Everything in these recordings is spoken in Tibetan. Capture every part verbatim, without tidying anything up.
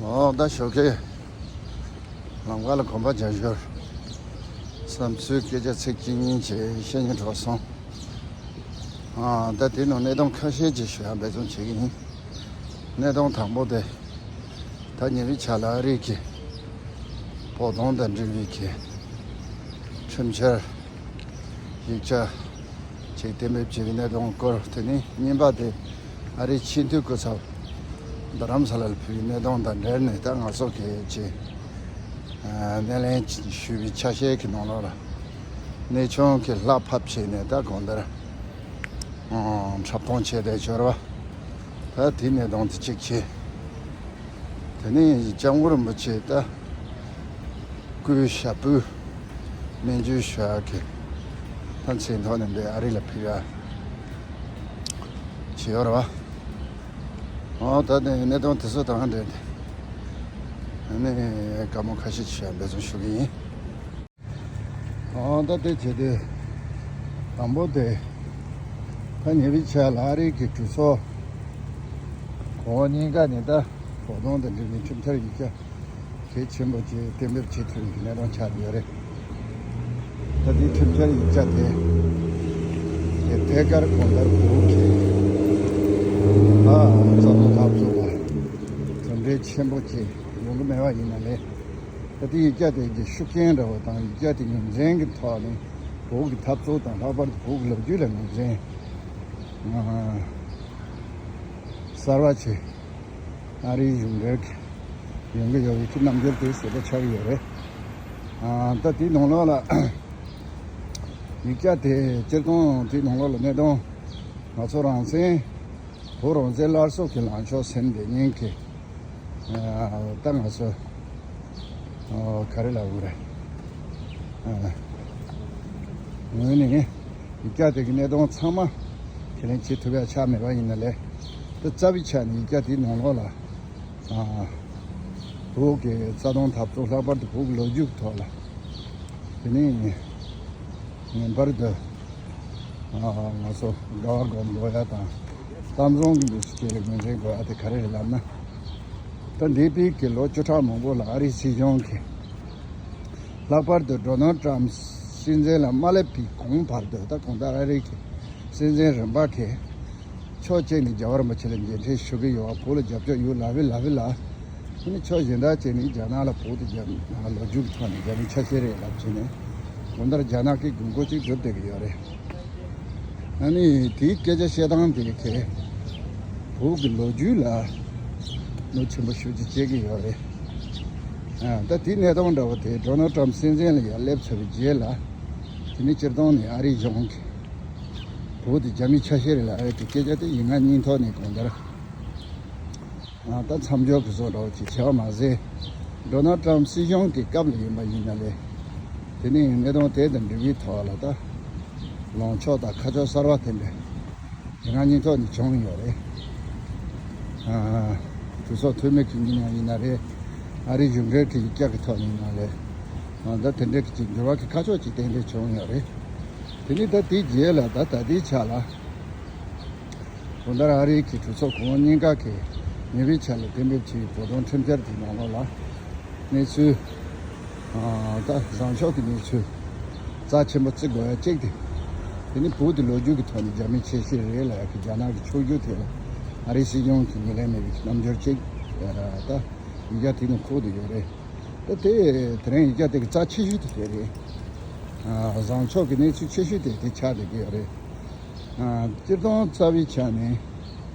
འོ་ད་ཞོགས་ཀས་ལམ་ཁ་ལ་གོམ་པ་རྒྱག་ཞོར་བསམ་ཚུལ་སྐད་ཆ་ཚིག་གཅིག་གཉིས་བྱས་བཤད་སྙིང་བྲོ་སོང་། ཨ་ད་དེ་ནང་གནད་དོན་ཁ་ཤས་ཅིག་ཞུ་ཡ་འབད་བརྩོན་བྱེད་ཀྱི་ཡིན། གནད་དོན་དང་པོ་དེ་ད་ཉེ་བའི་ཆར་ལ་ཨ་རི་གི་བོད་དོན་དང་འབྲེལ་བའི་གི་ཁྲིམས་འཆར་ཡིག་ཆ་ཅིག་གཏན་འབེབས་བྱས་པའི་གནད་དོན་སྐོར། དེ་ནས་གཉིས་པ་དེ་ཨ་རིའི་སྤྱི་འཐུས་སྐུ་ཚབ་རྡ་རམ་ས་ལར་ཕེབས་པའི་གནད་དོན་དང་འབྲེལ་ནས་ད་ང་ཚོ་གིས་ཅིག་སྣེ་ལེན་ཞུས་པའི་ཆ་ཤས་ཀྱི་ནང་ལོགས་ལ་གནས་ཆུང་གི་ལག་ཕབ་བྱས་ནས་ད་གང་ལྟར་འཁྲབ་སྟོན་བྱས་ཏེ་འབྱོར་བ། ད་དེའི་གནད་དོན་དེ་གཅིག་བྱས། དེ་ནས་སྐྱབས་མགོན་རིན་པོ་ཆེ་ད་སྐུའི་ཞབས་བུ་སྨན་བཅོས་ཞུ་ཡག་གི་ད་མཚན་ཐོག་ནས་འདི་ཨ་རི་ལ་ཕེབས་ཡ་བྱས་ཡོད་རེད་བ། འོ་ད་ནི་གནད་དོན་དེ་ཚོ་དང་འབྲེལ་ཏེ་ཨ་ནི་བཀའ་མོལ་ཁ་ཤས་ཤིག་འབད་བརྩོན་ཞུ་གི་ཡིན། ཨ་ད་དེ་བྱས་ཏེ་དང་པོ་དེ་ད་ཉེ་བའི་ཆར་ལ་ཨ་རི་གི་གྲོས་ཚོགས་གོང་འོག་གཉིས་ཀ་ནས་ད་བོད་དོན་དང་འབྲེལ་བའི་ཁྲིམས་འཆར་ཡིག་ཆ་གལ་ཆེན་པོ་ཅིག་གཏན་འབེབས་བྱེད་ཐུབ་ཡག་གི་གནད་དོན་ཆགས་ཡོད་རེད། ད་དེའི་ཁྲིམས་འཆར་ཡིག་ཆ་དེ་དེ་ཐད་ཀར་གང་ལྟར་བོད་ཀྱི་ཨ་རྩ་དོན་འཐབ་རྩོད་ལ་གྲུབ་འབྲས་ཆེན་པོ་ཅིག་ཡོང་གི་མེད་པ་ཡིན་ན་ལས། ད་ལྟའི་ཡིག་ཆ་དེ་གི་ཤུགས་རྐྱེན་འདྲ་བོ་དང་ཡིག་ཆ་དེ་ངོས་འཛིན་གྱི་ཐོག་ནས་བོད་ཀྱི་འཐབ་རྩོད་དང་ལྷག་པར་དུ་བོད་ཀྱི་ལོ་རྒྱུས་ལ་ངོས་འཛིན་གསར་བ་ཆེ་ཨ་རིའི་གཞུང་འབྲེལ་གྱི་ཡོང་གི་ཡོད་པའི་རྣམ་འགྱུར་དེ་གསལ་པོ་ཆགས་ཀྱི་ཡོད་རེད། ད་དེའི་ནང་ལོགས་ལ་ཡིག་ཆ་དེ་སྤྱིར་བཏང་དེའི་ནང་ལོགས་ལ་གནད་དོན་ང་ཚོ་རང་བཙན་བོད་རང་བཙན་སླར་གསོ་གི་ལངས་ཕྱོགས་ཟེར་འདི་ཉིད་ཀྱི་ད་ང་ཚོ་ག་རེ་ལབ་དགོས་རེད། ངོས་ནས་ཡིག་ཆ་དེ་གི་གནད་དོན་ཚང་མ་ཁས་ལེན་བྱེད་ཐུབ་ཡ་ཆགས་མེད་པ་ཡིན་ན་ལས། ད་རྩ་བའི་ཆ་ནས་ཡིག་ཆ་དེའི་ནང་ལོགས་ལ་བོད་ཀྱི་རྩ་དོན་འཐབ་རྩོད་ལྷག་པར་དུ་བོད་ཀྱི་ལོ་རྒྱུས་ཀྱི་ཐོག་ལ་དེ་ནས་ངེས་པར་དུ་ང་ཚོ་དགའ་བ་སྒོམ་དགོས་ཡ་དང་གཏམ་བཟང་གི་ལུགས་སུ་བྱས་ལ་ངོས་འཛིན་དགོས་ཡ་དེ་ག་རེ་རེད་ལབ་ན། ད་འདས་པའི་གི་ལོ་བཅུ་ཕྲག་མང་པོ་ལ་ཨ་རིའི་སྲིད་གཞུང་གིས་ལྷག་པར་དུ་ཌོ་ནལ་ཊམ་སྲིད་འཛིན་ལ་མ་སླེབས་པའི་གོང་བར་དུ་ད་གང་ལྟར་ཨ་རི་གི་སྲིད་འཛིན་རིམ་པ་གིས་ཕྱོགས་གཅིག་ནས་རྒྱལ་བ་རིན་པོ་ཆེ་ལ་མཇལ་འཕྲད་ཞུ་གི་ཡོད་པ། བོད་ལ་རྒྱབ་སྐྱོར་ཡོད་ལབ་བི་ལབ་བི་ལ། དེ་ནས་ཕྱོགས་གཞན་དག་གཅིག་ནས་རྒྱ་ནག་ལ་བོད་དེ་རྒྱ་ལོ་རྒྱུས་ཀྱི་ཐོག་ནས་རྒྱ་མིའི་ཆ་ཤས་རེད་ལབ་བྱས་ནས་གང་ལྟར་རྒྱ་ནག་གི་དགོས་མཁོ་གཅིག་བསྒྲུབ་བསྡད་ཀྱི་ཡོད་རེད། ཨ་ནི་དེའི་སྐད་ཆ་བཤད་སྟངས་དེ་གས་བོད་ཀྱི་ལོ་རྒྱུས་ལ་གནོད་ཆེན་པོ་ཞེ་ཅིག་བྱེད་ཀྱི་ཡོད་རེད། ཨ་ད་དེའི་གནས་སྟངས་འདྲ་བོ་དེ་ཌོ་ནལ་ཊམ་སྲིད་འཛིན་ལ་ཡར་སླེབས་ཚར་བའི་རྗེས་ལ་དེ་ནས་སྤྱིར་བཏང་ནས་ཨ་རིའི་གཞུང་གིས་བོད་དེ་རྒྱ་མིའི་ཆ་ཤས་རེད་ལབ་ཡ་དེ་སྐད་ཆ་དེ་ཡིན་ང་སྙིང་ཐོག་ནས་གང་ལྟར་ད་མཚམས་འཇོག་གི་བཟོ་འདྲ་བོ་ཅིག་བྱས་པ་མ་ཟད། ཌོ་ནལ་ཊམ་སྲིད་གཞུང་གི་སྐབས་ལ་ཡིན་པ་ཡིན་ན་ལས། དེ་ནས་གནད་དོན་དེ་དང་འབྲེལ་བའི་ཐོག་ལ་ད་ལངས་ཕྱོགས་དང་ཁ་ཕྱོགས་གསར་བ་དེ་འདྲ་ཡིན་ང་སྙིང་ཐོག་ནས་བྱུང་ཡོད་རེད། ཨ་གྲོས་ཚོགས་འཐུས་མི་གི་མི་ནང་ཡིན་ན་རེད། ཨ་རིའི་གཞུང་འབྲེལ་གྱི་ཡིག་ཆ་གི་ཐོག་ནས་ཡིན་ན་རེད། ཨ་ད་དེ་འདྲ་གི་ཅིག་འགྱུར་བ་གི་ཁ་ཕྱོགས་ཅིག་ཏན་ཏན་བྱུང་ཡོད་རེད། དེ་ནས་ད་དེའི་རྗེས་ལ་ད་ད་ལྟའི་ཆ་ལ། གང་ལྟར་ཨ་རིའི་གི་གྲོས་ཚོགས་གོང་འོག་གཉིས་ཀ་གི་ཉེ་བའི་ཆར་ལ་གཏན་འབེབས་བྱས་པའི་བོད་དོན་ཁྲིམས་འཆར་དེའི་ནང་ལོགས་ལ་གནས་ཚུལ། ཨ་ད་བཟང་ཕྱོགས་ཀྱི་གནས་ཚུལ། རྩ་ཆེན་པོ་བརྩི་དགོས་ཡ་གཅིག་དེ། དེ་ནི་བོད་དེ་ལོ་རྒྱུས་ཀྱི་ཐོག་ནས་རྒྱ་མིའི་ཆ་ཤས་རེད་ལབ་ཡ་གི་རྒྱ་ནག་གི་ཕྱོགས་བསྒྱུར་དེ་ལ་ཨ་རིའི་སྲིད་གཞུང་གིས་ངོས་ལེན་མེད་པའི་རྣམ་འགྱུར་གཅིག་ད་ཡིག་ཆ་དེའི་ནང་ཁུག་བསྡད་ཡོད་རེད། ད་དེ་དེ་རིང་ཡིག་ཆ་དེ་གི་རྩ་ཆེ་ཤོས་དེ་དེ་རེད། ཨ་བཟང་ཕྱོགས་ཀྱི་གནས་ཚུལ་ཆེ་ཤོས་དེ་དེ་ཆགས་བསྡད་ཀྱི་ཡོད་རེད། ཨ་སྤྱིར་བཏང་རྩ་བའི་ཆ་ནས་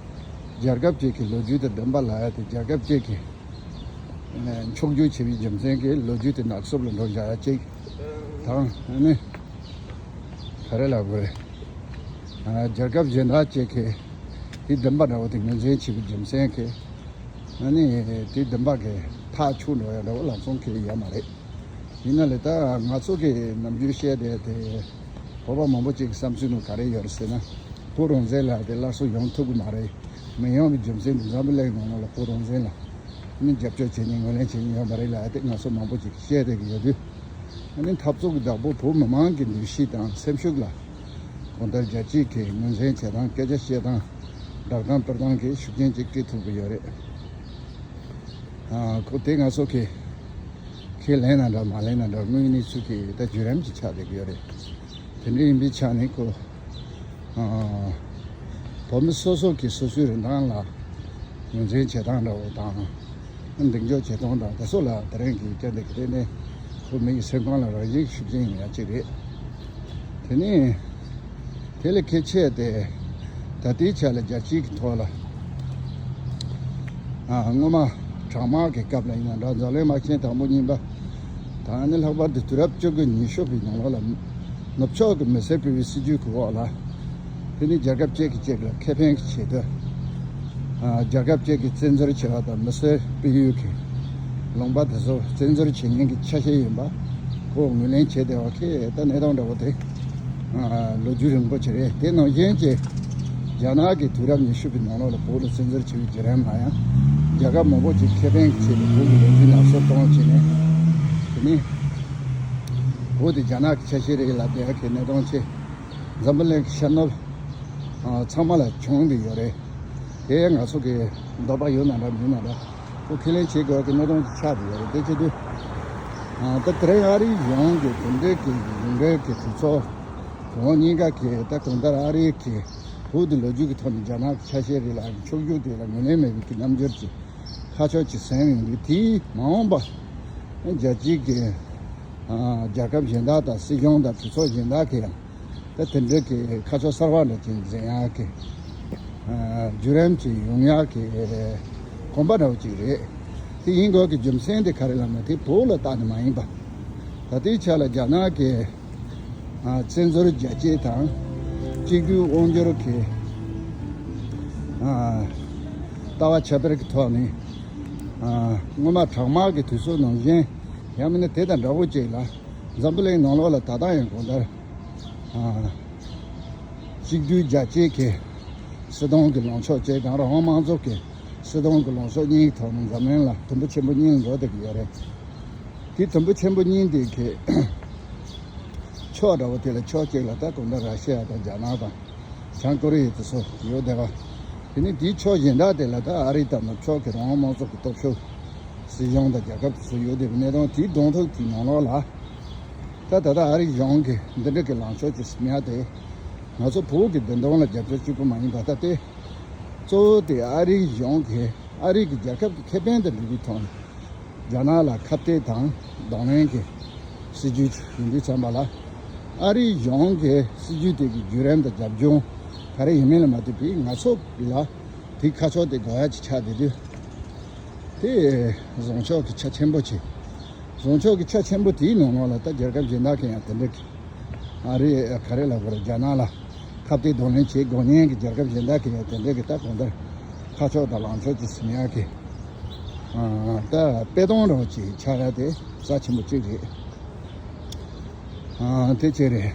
རྒྱལ་ཁབ་ཅིག་གི་ལོ་རྒྱུས་དང་བདེན་པ་ལབ་ཡ་དེ་རྒྱལ་ཁབ་ཅིག་གི་ཨ་ཕྱོགས་བསྒྱུར་བྱས་པའི་རྒྱུ་མཚན་གྱིས་ལོ་རྒྱུས་དེ་ནག་སུབ་ལ་འགྲོ་བཞག་ཡ་གཅིག་དང་། ཨ་ནི་ག་རེ་ལབ་དགོས་རེད། ཨ་རྒྱལ་ཁབ་གཞན་དག་ཅིག་གིས་དེ་བདེན་པ་འདྲ་བོ་དེ་ངོས་འཛིན་བྱས་པའི་རྒྱུ་མཚན་གྱིས་ཨ་ནི་དེ་བདེན་པ་གི་ཐག་ཆོད་འགྲོ་ཡ་འདྲ་བོ་ལམ་སང་གང་ཡང་ཡོད་མ་རེད། ཡིན་ན་ལས་ད་ང་ཚོ་གི་ནམ་རྒྱུན་བཤད་བསྡད་དེ་བོད་པ་མང་པོ་ཅིག་གི་བསམ་ཚུལ་ནང་ག་རེ་ཡོད་རེད་ཟེར་ན། བོད་རང་བཙན་ལབ་དེ་སླར་གསོ་ཡོང་ཐུབ་ཀྱི་མ་རེད། མི་ཡོང་བའི་རྒྱུ་མཚན་དེ་འཛམ་བུ་གླིང་ནང་ལོགས་ལ་བོད་རང་བཙན་ལ་ནི་རྒྱབ་སྐྱོར་བྱེད་མཁན་ངོས་ལེན་བྱེད་མཁན་ཡོད་མ་རེད་ལབ་དེ་ང་ཚོ་མང་པོ་ཅིག་གིས་བཤད་བསྡད་ཀྱི་ཡོད་དུས། ཨ་ནི་འཐབ་རྩོད་ཀྱི་བདག་པོ་བོད་མི་མང་གི་འདུ་ཤེས་དང་སེམས་ཤུགས་ལ་གང་ལྟར་རྒྱལ་སྤྱིའི་གི་ངོས་འཛིན་བྱེད་སྟངས་སྐད་ཆ་བཤད་སྟངས་བསྒྲགས་གཏམ་སྤེལ་སྟངས་ཀྱི་ཤུགས་རྐྱེན་ཅིག་སྤྲད་ཐུབ་ཀྱི་ཡོད་རེད། ཨ་ཁོ་དེ་ང་ཚོ་གི་ཁས་ལེན་ན་འདྲ་མ་ལེན་ན་འདྲ་དངོས་གནས་ཚུལ་གྱི་ད་བརྒྱུད་རིམ་གྱི་ཆགས་བསྡད་ཀྱི་ཡོད་རེད། དེ་འདྲ་ཡིན་པའི་ཆ་ནས་ཁོ་ཨ་བོད་མི་སོ་སོ་གི་སོ་སོའི་རིན་ཐང་ལ་ངོས་འཛིན་བྱེད་སྟངས་འདྲ་བོ་དང་། འདེགས་འཇོག་བྱེད་སྟངས་དང་དེ་ཚོ་ལ་དེ་རིང་གི་སྐད་འདི་གི་སྟེང་ནས་ཁོ་མི་ཡི་སེམས་ཁམས་ལ་རང་བཞིན་ཤུགས་རྐྱེན་ཡོད་ཡ་གཅིག་རེད། དེ་ནས་དེ་ལས་གལ་ཆེ་དེ་ད་ལྟའི་ཆ་ལ་རྒྱལ་སྤྱིའི་གི་ཐོག་ལ་ཨ་སྔོན་མ་གྲང་དམག་གི་སྐབས་ལ་ཡིན་ན་འདྲ། འཛམ་གླིང་དམག་ཆེན་དང་པོ་གཉིས་པ་དང་ནི་ལྷག་པར་དུ་དུས་རབས་བཅུ་དགུ་ཉི་ཤུ་པའི་ནང་ལོགས་ལ་ནུབ་ཕྱོགས་ཀྱི་མི་སེར་སྤེལ་བའི་སྲིད་ཇུས་ཀྱི་འོག་ལ། དེ་ནི་རྒྱལ་ཁབ་གཅིག་གིས་གཅིག་ལ་ཁེ་ཕན་གྱི་ཆེད་དུ། ཨ་རྒྱལ་ཁབ་གཅིག་གིས་བཙན་འཛུལ་བྱས་པ་དང་མི་སེར་སྤེལ་ཡུལ་གྱི་ལུང་པ་དེ་ཚོ་བཙན་འཛུལ་བྱེད་མཁན་གྱི་ཆ་ཤས་ཡིན་པ་ཁོ་ངོས་ལེན་བྱས་བསྡད་པ་ཁེ་ད་གནས་སྟངས་འདྲ་བོ་དེ་ཨ་ལོ་རྒྱུས་རིང་པོ་ཅིག་རེད། དེ་ནང་བཞིན་གྱི་རྒྱ་ནག་གིས་དུས་རབས་ཉི་ཤུ་པའི་ནང་ལོགས་ལ་བོད་ལ་བཙན་འཛུལ་བྱས་པའི་བརྒྱུད་རིམ་ལ་ཡང་རྒྱལ་ཁབ་མང་པོ་ཅིག་ཁེ་ཕན་གྱི་ཆེད་དུ་བོད་ཀྱི་ལོ་རྒྱུས་ནང་སྲོལ་གཏོང་བྱས་ནས། དེ་ནི་བོད་དེ་རྒྱ་ནག་གི་ཆ་ཤས་རེད་ལབ་བསྡད་ཡ་གི་གནས་སྟངས་ཆེ། འཛམ་བུ་གླིང་གི་ཤར་ནུབ་ཨ་ཚང་མ་ལ་བྱུང་བསྡད་ཡོད་རེད། དེ་ང་ཚོ་གི་འདོད་པ་ཡོད་ན་འདྲ་མིན་ན་འདྲ་ཁོ་ཁས་ལེན་བྱེད་དགོས་ཀྱི་གནད་དོན་ཅིག་ཆགས་བསྡད་ཡོད་རེད། དེ་བྱེད་དུས་ཨ་ད་དེ་རིང་ཨ་རིའི་གཞུང་གི་དེ་འདྲའི་གི་ཡུན་རིང་གི་གྲོས་ཚོགས་གོང་འོག་གཉིས་ཀ་གི་ད་གང་ལྟར་ཨ་རི་གི་བོད་དེ་ལོ་རྒྱུས་ཀྱི་ཐོག་ནས་རྒྱ་ནག་གི་ཆ་ཤས་རེད་ལ་ཕྱོགས་བསྒྱུར་དེ་ལ་ངོས་ལེན་མེད་པའི་གི་རྣམ་འགྱུར་གྱི་ཁ་ཕྱོགས་ཀྱི་ཟིན་ཡོང་དུས་དེའི་མ་འོངས་པ་རྒྱལ་སྤྱིའི་གི་ཨ་རྒྱལ་ཁབ་གཞན་དག་དང་སྲིད་གཞུང་དང་གྲོས་ཚོགས་གཞན་དག་གི་ཡང་། ད་དེ་འདྲའི་གི་ཁ་ཕྱོགས་གསར་བ་འདྲ་ཅིག་འཛིན་ཡག་གི་ཨ་བརྒྱུད་རིམ་ཅིག་ཡོང་ཡག་གི་གོམ་པ་འདྲ་བོ་ཅིག་རེད། དེ་ཡིན་དགོས་ཀྱི་རྒྱུ་མཚན་དེ་ག་རེ་ལབ་ན་དེ་བོད་ལ་བལྟས་ནས་མ་ཡིན་པ། ད་ལྟའི་ཆ་ལ་རྒྱ་ནག་གི་ཨ་བཙན་འཛུལ་རྒྱ་སྐྱེད་དང་གཅིག་སྡུད་དབང་སྒྱུར་གྱི་ཨ་ལྟ་བ་ཁྱད་པར་གྱི་ཐོག་ནས་ཨ་སྔོན་མ་གྲང་དམག་གི་དུས་ཚོད་ནང་བཞིན་ཡང་མིན་ན་དེ་དང་འདྲ་བོ་ཅིག་ལ་འཛམ་བུ་གླིང་ནང་ལོགས་ལ་ད་ལྟ་ཡང་གང་ལྟར། ཨ་གཅིག་སྡུད་རྒྱ་སྐྱེད་ཀྱི་སྲིད་དོན་གྱི་ལངས་ཕྱོགས་གཅིག་དང་རང་དབང་དམངས་གཙོ་གི་སྲིད་དོན་གྱི་ལངས་ཕྱོགས་གཉིས་ཀྱི་ཐོག་ནས་འཛམ་གླིང་ལ་དུམ་བུ་ཆེན་པོ་གཉིས་ལ་འགྲོ་བསྡད་ཀྱི་ཡོད་རེད། དེ་དུམ་བུ་ཆེན་པོ་གཉིས་དེ་གི་ཕྱོགས་འདྲ་བོ་དེ་ལ་ཕྱོགས་གཅིག་ལ་ད་གང་ལྟར་ར་ཤི་ཡ་དང་རྒྱ་ནག་དང་བྱང་ཀོ་རི་ཡ་དེ་ཚོ་ཡོད་བསྡད་པ། དེ་ནས་དེའི་ཕྱོགས་གཞན་དག་དེ་ལ་ད་ཨ་རི་དང་ནུབ་ཕྱོགས་ཀྱི་རང་དབང་དམངས་གཙོ་གི་སྟོབས་ཤུགས་སྲིད་གཞུང་དང་རྒྱལ་ཁབ་དེ་ཚོ་ཡོད་བསྡད་པའི་གནས་སྟངས་དེའི་གདོང་ཐུག་དེའི་ནང་ལོགས་ལ། ད་ད་ལྟ་ཨ་རིའི་གཞུང་གིས་འདི་འདྲ་གི་ལངས་ཕྱོགས་ཅིག་སྨྱར་ཏེ། ང་ཚོ་བོད་ཀྱི་བདེན་དོན་ལ་རྒྱབ་སྐྱོར་གཅིག་པུ་མ་ཡིན་པ་ད་ལྟའི་གཙོ་བོ་དེ་ཨ་རིའི་གཞུང་གིས་ཨ་རི་གི་རྒྱལ་ཁབ་ཀྱི་ཁེ་ཕན་དང་འབྲེལ་བའི་ཐོག་ནས་རྒྱ་ནག་ལ་ཁ་གཏད་དང་གདོང་ལེན་གྱི་སྲིད་ཇུས་ཅིག་ཡིན་དུས་ཙམ་པ་ལ། ཨ་རིའི་གཞུང་གི་སྲིད་ཇུས་དེ་གི་བརྒྱུད་རིམ་དང་རྒྱབ་ལྗོངས་ག་རེ་ཡིན་མིན་ལ་མ་ལྟོས་པའི་ང་ཚོ་ལ་དེའི་ཁ་ཕྱོགས་དེ་དགོས་ཡ་ཅིག་ཆགས་བསྡད་དུས། དེ་བཟང་ཕྱོགས་ཀྱི་ཆ་ཆེན་པོ་ཆེ། བཟང་ཕྱོགས་ཀྱི་ཆ་ཆེན་པོ་དེའི་ནང་ལོགས་ལ་ད་རྒྱལ་ཁབ་གཞན་དག་གི་ཡང་དེ་འདྲ་གི་ཨ་རི་ག་རེ་ལབ་དགོས་རེད། རྒྱ་ནག་ལ་ཁ་གཏད་གདོང་ལེན་བྱེད་དགོས་མཁན་གྱི་རྒྱལ་ཁབ་གཞན་དག་གི་ཡང་དེ་འདྲ་གི་ད་གང་ལྟར་ཁ་ཕྱོགས་དང་ལངས་ཕྱོགས་ཀྱི་ཟིན་ཡག་གི་ཨ་ད་དཔེ་སྟོན་རང་ཅིག་ཆགས་ཡ་དེ་རྩ་ཆེན་པོ་གཅིག་རེད། ཨ་དེ་གཅིག་རེད།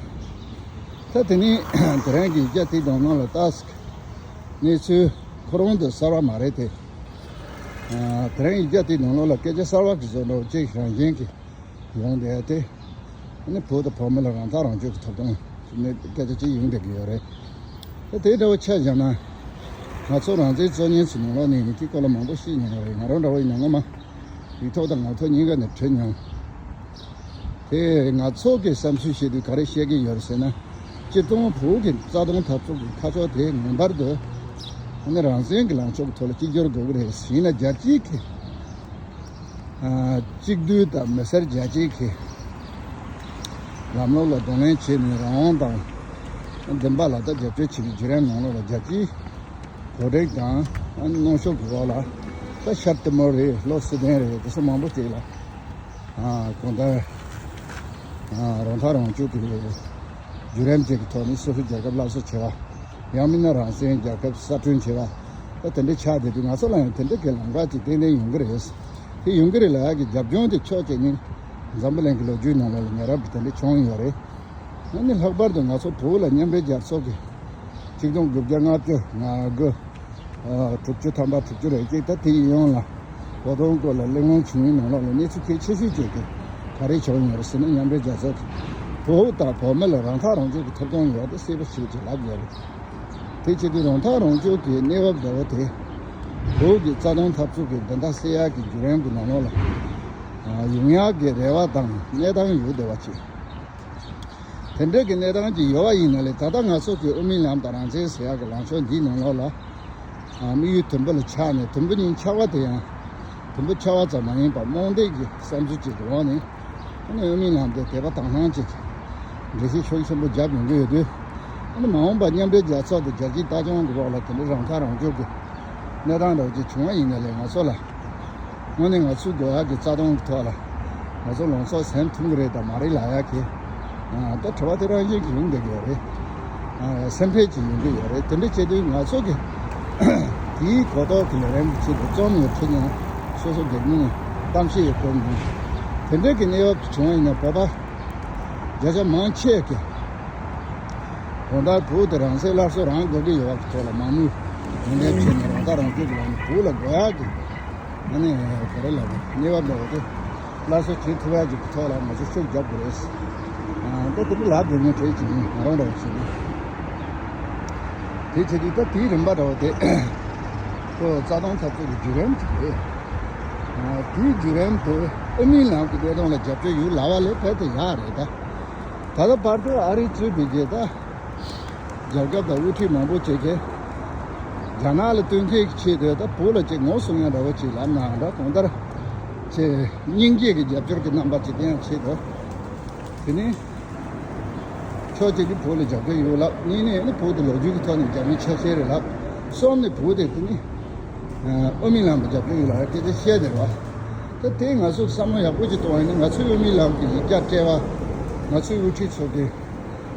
ད་དེ་ནས་དེ་རིང་གི་རྒྱ་དེའི་གདོང་ནང་ལ་ལྟ་གནས་ཚུལ་ཁོ་རང་དུ་གསར་བ་མ་རེད་དེ། ཨ་དེ་རིང་ཡིག་ཆ་དེའི་ནང་ལོགས་ལ་སྐད་ཆ་གསར་བ་གི་བཟོ་འདྲ་བོ་གཅིག་རང་བཞིན་གྱི་ཡོང་བསྡད་དེ། ཨ་ནི་བོད་དང་བོད་མི་ལ་རང་ཐག་རང་གཅོད་ཀྱི་ཐོབ་ཐང་ནས་སྐད་ཆ་གཅིག་ཡོང་བསྡད་ཀྱི་ཡོད་རེད། ད་དེ་འདྲ་བོ་ཆ་བཞག་ན། ང་ཚོ་རང་བཙན་རྩོད་མཁན་ཚོའི་ནང་ལོགས་ནས་ཡིན་དེའི་སྐོར་ལ་མང་པོ་ཤེས་མྱོང་བ་རེད། ང་རང་འདྲ་བོ་ཡིན་ན་སྔོན་མ་ཡིག་ཐོག་དང་ངག་ཐོག་གཉིས་ཀ་ནས་བྲིས་མྱོང་། དེ་ང་ཚོ་གི་བསམ་ཚུལ་བཤད་དུས་ག་རེ་བཤད་ཀྱི་ཡོད་རེད་ཟེར་ན། སྤྱིར་བཏང་བོད་ཀྱི་རྩ་དོན་འཐབ་རྩོད་ཀྱི་ཁ་ཕྱོགས་དེ་ངེས་པར་དུ་ཨ་ནི་རང་བཙན་གྱི་ལངས་ཕྱོགས་ཀྱི་ཐོག་ལ་གཅིག་གྱུར་དགོས་ཀྱི་རེད། ཡིན་ན་རྒྱལ་སྤྱིའི་གི་ཨ་གཅིག་སྡུད་དང་མི་སེར་རྒྱལ་སྤྱིའི་གི་ལམ་ལུགས་ལ་གདོང་ལེན་བྱས་ནས་རང་དབང་དང་བདེན་པ་ལ་ད་རྒྱབ་སྐྱོར་བྱེད་པའི་བརྒྱུད་རིམ་ནང་ལོགས་ལ་རྒྱལ་སྤྱིའི་གོ་སྒྲིག་དང་གནོན་ཤུགས་ཀྱི་འོག་ལ་ད་ཤར་ཏི་མོར་རེད། ལྷོ་སུ་དན་རེད། དེ་ཚོ་མང་པོ་ཅིག་ལ་ཨ་གང་ལྟར་ཨ་རང་ཐག་རང་གཅོད་ཀྱི་བརྒྱུད་རིམ་ཅིག་གི་ཐོག་ནས་སོ་སོའི་རྒྱལ་ཁབ་སླར་གསོ་བྱེད་པ། ཡང་མིན་ན་རང་བཙན་རྒྱལ་ཁབ་གསར་སྐྲུན་བྱེད་པ། ད་དེ་འདྲ་ཆགས་བསྡད་དུས་ང་ཚོ་ལ་ཡང་དེ་འདྲ་གི་ལམ་ཁ་ཅིག་ཏན་ཏན་ཡོང་གི་རེད། དེ་ཡོང་གི་རེད་ལབ་ཡག་གི་རྒྱབ་ལྗོངས་དེ་ཕྱོགས་གཅིག་ནས་འཛམ་བུ་གླིང་གི་ལོ་རྒྱུས་ནང་ལོགས་ལ་ཉེ་རབས་ཀྱི་དེ་འདྲ་བྱུང་ཡོད་རེད། ཨ་ནི་ལྷག་པར་དུ་ང་ཚོ་བོད་ལ་མཉམ་འབྲེལ་རྒྱལ་ཚོགས་ཀྱི་ཆིག་སྟོང་དགུ་བརྒྱ་ལྔ་བཅུ་ང་དགུ། ཨ་དྲུག་ཅུ་ཐམ་པ་དྲུག་ཅུ་རེ་གཅིག་ད་དེ་ཡི་ཡོངས་ལ་བོད་དོན་སྐོར་ལ་གླེང་སློང་བྱུང་བའི་ནང་ལོགས་ལ་གནས་ཚུལ་གལ་ཆེ་ཤོས་གཅིག་དེ་ག་རེ་བྱུང་ཡོད་རེད་ཟེར་ན། མཉམ་འབྲེལ་རྒྱལ་ཚོགས་ཀྱིས་བོད་དང་བོད་མི་ལ་རང་ཐག་རང་གཅོད་ཀྱི་ཐོབ་ཐང་ཡོད་དེ་གསལ་པོ་ཞེ་ཅིག་ལབ་ཡོད་རེད། དེ་བྱེད་དུས་རང་ཐག་རང་གཅོད་ཀྱི་གནས་བབ་འདྲ་བོ་དེ་ བོད་ཀྱི་རྩ་དོན་འཐབ་རྩོད་ཀྱི་བདེན་མཐའ་གསལ་ཡག་གི་བརྒྱུད་རིམ་གྱི་ནང་ལོགས་ལ་ཡོང་ཡག་གི་རེ་བ་དང་གནས་སྟངས་ཡོད་བསྡད་པ་ཅིག་དེ་འདྲ་གི་གནས་སྟངས་ཅིག་ཡོད་པ་ཡིན་ན་ལས། ད་ལྟ་ང་ཚོ་གི་དབུ་མའི་ལམ་དང་རང་བཙན་ཟེར་ཡག་གི་ལངས་ཕྱོགས་འདིའི་ནང་ལོགས་ལ་དམིགས་ཡུལ་དུམ་བུ་ལ་ཆགས་ནས། དུམ་བུ་གཉིས་ཆགས་པ་དེ་ཡང་དུམ་བུ་ཆགས་པ་ཙམ་མ་ཡིན་པར་རྨོངས་དད་ཀྱི་བསམ་ཚུལ་ཅིག་གི་འོག་ནས། ཨ་ནི་དབུ་མའི་ལམ་དེ་དད་པ་དྭངས་ཤིང་ཅིག་འགྲེལ་བཤད་ཤུགས་ཆེན་པོ་བརྒྱབ་ཡོང་གི་ཡོད་དུས། ཨ་ནི་མ་འོངས་པ་མཉམ་འབྲེལ་རྒྱལ་ཚོགས་དང་རྒྱལ་སྤྱིའི་ལྟ་སྐྱོང་གི་འོག་ལ་དེ་འདྲའི་རང་ཐག་རང་གཅོད་ཀྱི་གནས་སྟངས་འདྲ་བོ་ཅིག་བྱུང་བ་ཡིན་ན་ལས། ང་ཚོ་ལ་དངོས་གནས་ང་ཚོའི་དགོས་ཡག་གི་རྩ་དོན་གྱི་ཐོག་ལ་ང་ཚོ་ལངས་ཕྱོགས་ཟིན་ཐུབ་ཀྱི་རེད་དམ་མ་རེད་ལབ་ཡག་གི། ཨ། ད་དྲི་བ་དེ་རང་བཞིན་གྱིས་ཡོང་བསྡད་ཀྱི་ཡོད་རེད། ཨ། སེམས་ཁྲལ་ཅིག་ཡོང་གི་ཡོད་རེད། དེ་འདྲ་བྱེད་དུས་ང་ཚོ་གི་དེའི་གོ་རྟོགས་ཀྱི་ལས་རིམ་གྱི་ཆེད་དུ་རྩོམ་ཡང་ཁྲིད་མྱོང་། སོ་སོ་སྒེར་ངོས་ནས་གཏམ་བཤད་ཡང་སྤེལ་མྱོང་། དེ་འདྲ་གི་གནས་བབ་ཅིག་བྱུང་བ་ཡིན་ན། བོད་པ་བརྒྱ་ཆ་མང་ཆེ་གིས་གང་ལྟར་བོད་དེ་རང་སྲིད་སླར་གསོ་རང་དགོས་ཀྱི་ཡོད་པ་གི་ཐོག་ལ་མང་མོས་ངོས་འཛིན་བྱས་ནས། རང་ཐག་རང་གཅོད་ཀྱི་ལམ་ནས་བོད་ལ་དགོས་ཡག་གི། ཨ་ནི་ག་རེ་ལབ་དགོས། གནས་བབ་འདྲ་བོ་དེ་སླར་གསོ་བྱེད་ཐུབ་ཡག་ཅིག་གི་ཐོག་ལ་ང་ཚོ་ཤུགས་རྒྱབ་དགོས་རེད། ཨ། ད་དེ་འདྲ་ལབ་བསྡད་མྱོང་གྲས་ཅིག་ཡིན། ང་རང་འདྲ་བོ་ཅིག་ཡིན། དེ་བྱེད་དུས་ད་དེའི་རིམ་པ་འདྲ་བོ་དེ་ཁོ་རྩ་དོན་འཐབ་རྩོད་ཀྱི་བརྒྱུད་རིམ་ཅིག་རེད། ཨ། དེའི་བརྒྱུད་རིམ་དེ་དབུ་མའི་ལམ་གྱི་གནད་དོན་ལ་རྒྱབ་སྐྱོར་ཡོད་ལབ་པ་ལས་རྦད་དེ་ཡག་རེད། ད་ད་ལྟ་བར་དུ་ཨ་རི་གཙོས་པའི་རྒྱལ་ད་རྒྱལ་ཁབ་དང་དབུ་ཁྲིད་མང་པོ་བྱེད་མཁན། རྒྱ་ནག་ལ་བསྟུན་མཁན་གྱི་ཆེད་དུ། ད་བོད་ལ་ཅིག་ངོ་སྲུང་ཡག་འདྲ་བོ་ཅིག་ལབ་ན་འདྲ། གང་ལྟར་ཅིག་སྙིང་རྗེ་གི་རྒྱབ་སྐྱོར་གྱི་རྣམ་པ་ཅིག་བསྟན་ཡག་ཆེད་དུ། དེ་ནས་ཕྱོགས་གཅིག་གིས་བོད་ལ་རྒྱབ་སྐྱོར་ཡོད་ལབ། གཉིས་ནས་ནི་བོད་དེ་ལོ་རྒྱུས་ཀྱི་ཐོག་ནས་རྒྱ་མིའི་ཆ་ཤས་རེད་ལབ། གསུམ་ནས་བོད་དེ་དེ་ནི་ཨ། དབུ་མའི་ལམ་ལ་རྒྱབ་སྐྱོར་ཡོད་ལབ་སྐད་ཆ་བཤད་བསྡད་རེད་བ། ད་དེ་ང་ཚོས་བསམ་བློ་ཡག་པོ་ཅིག་གཏོང་བ་ཡིན་ན། ང་ཚོའི་དབུ་མའི་ལམ་གྱི་ཡིག་ཆ་སྤྲད་པ། ང་ཚོའི་དབུ་ཁྲིད་ཚོ་གིས་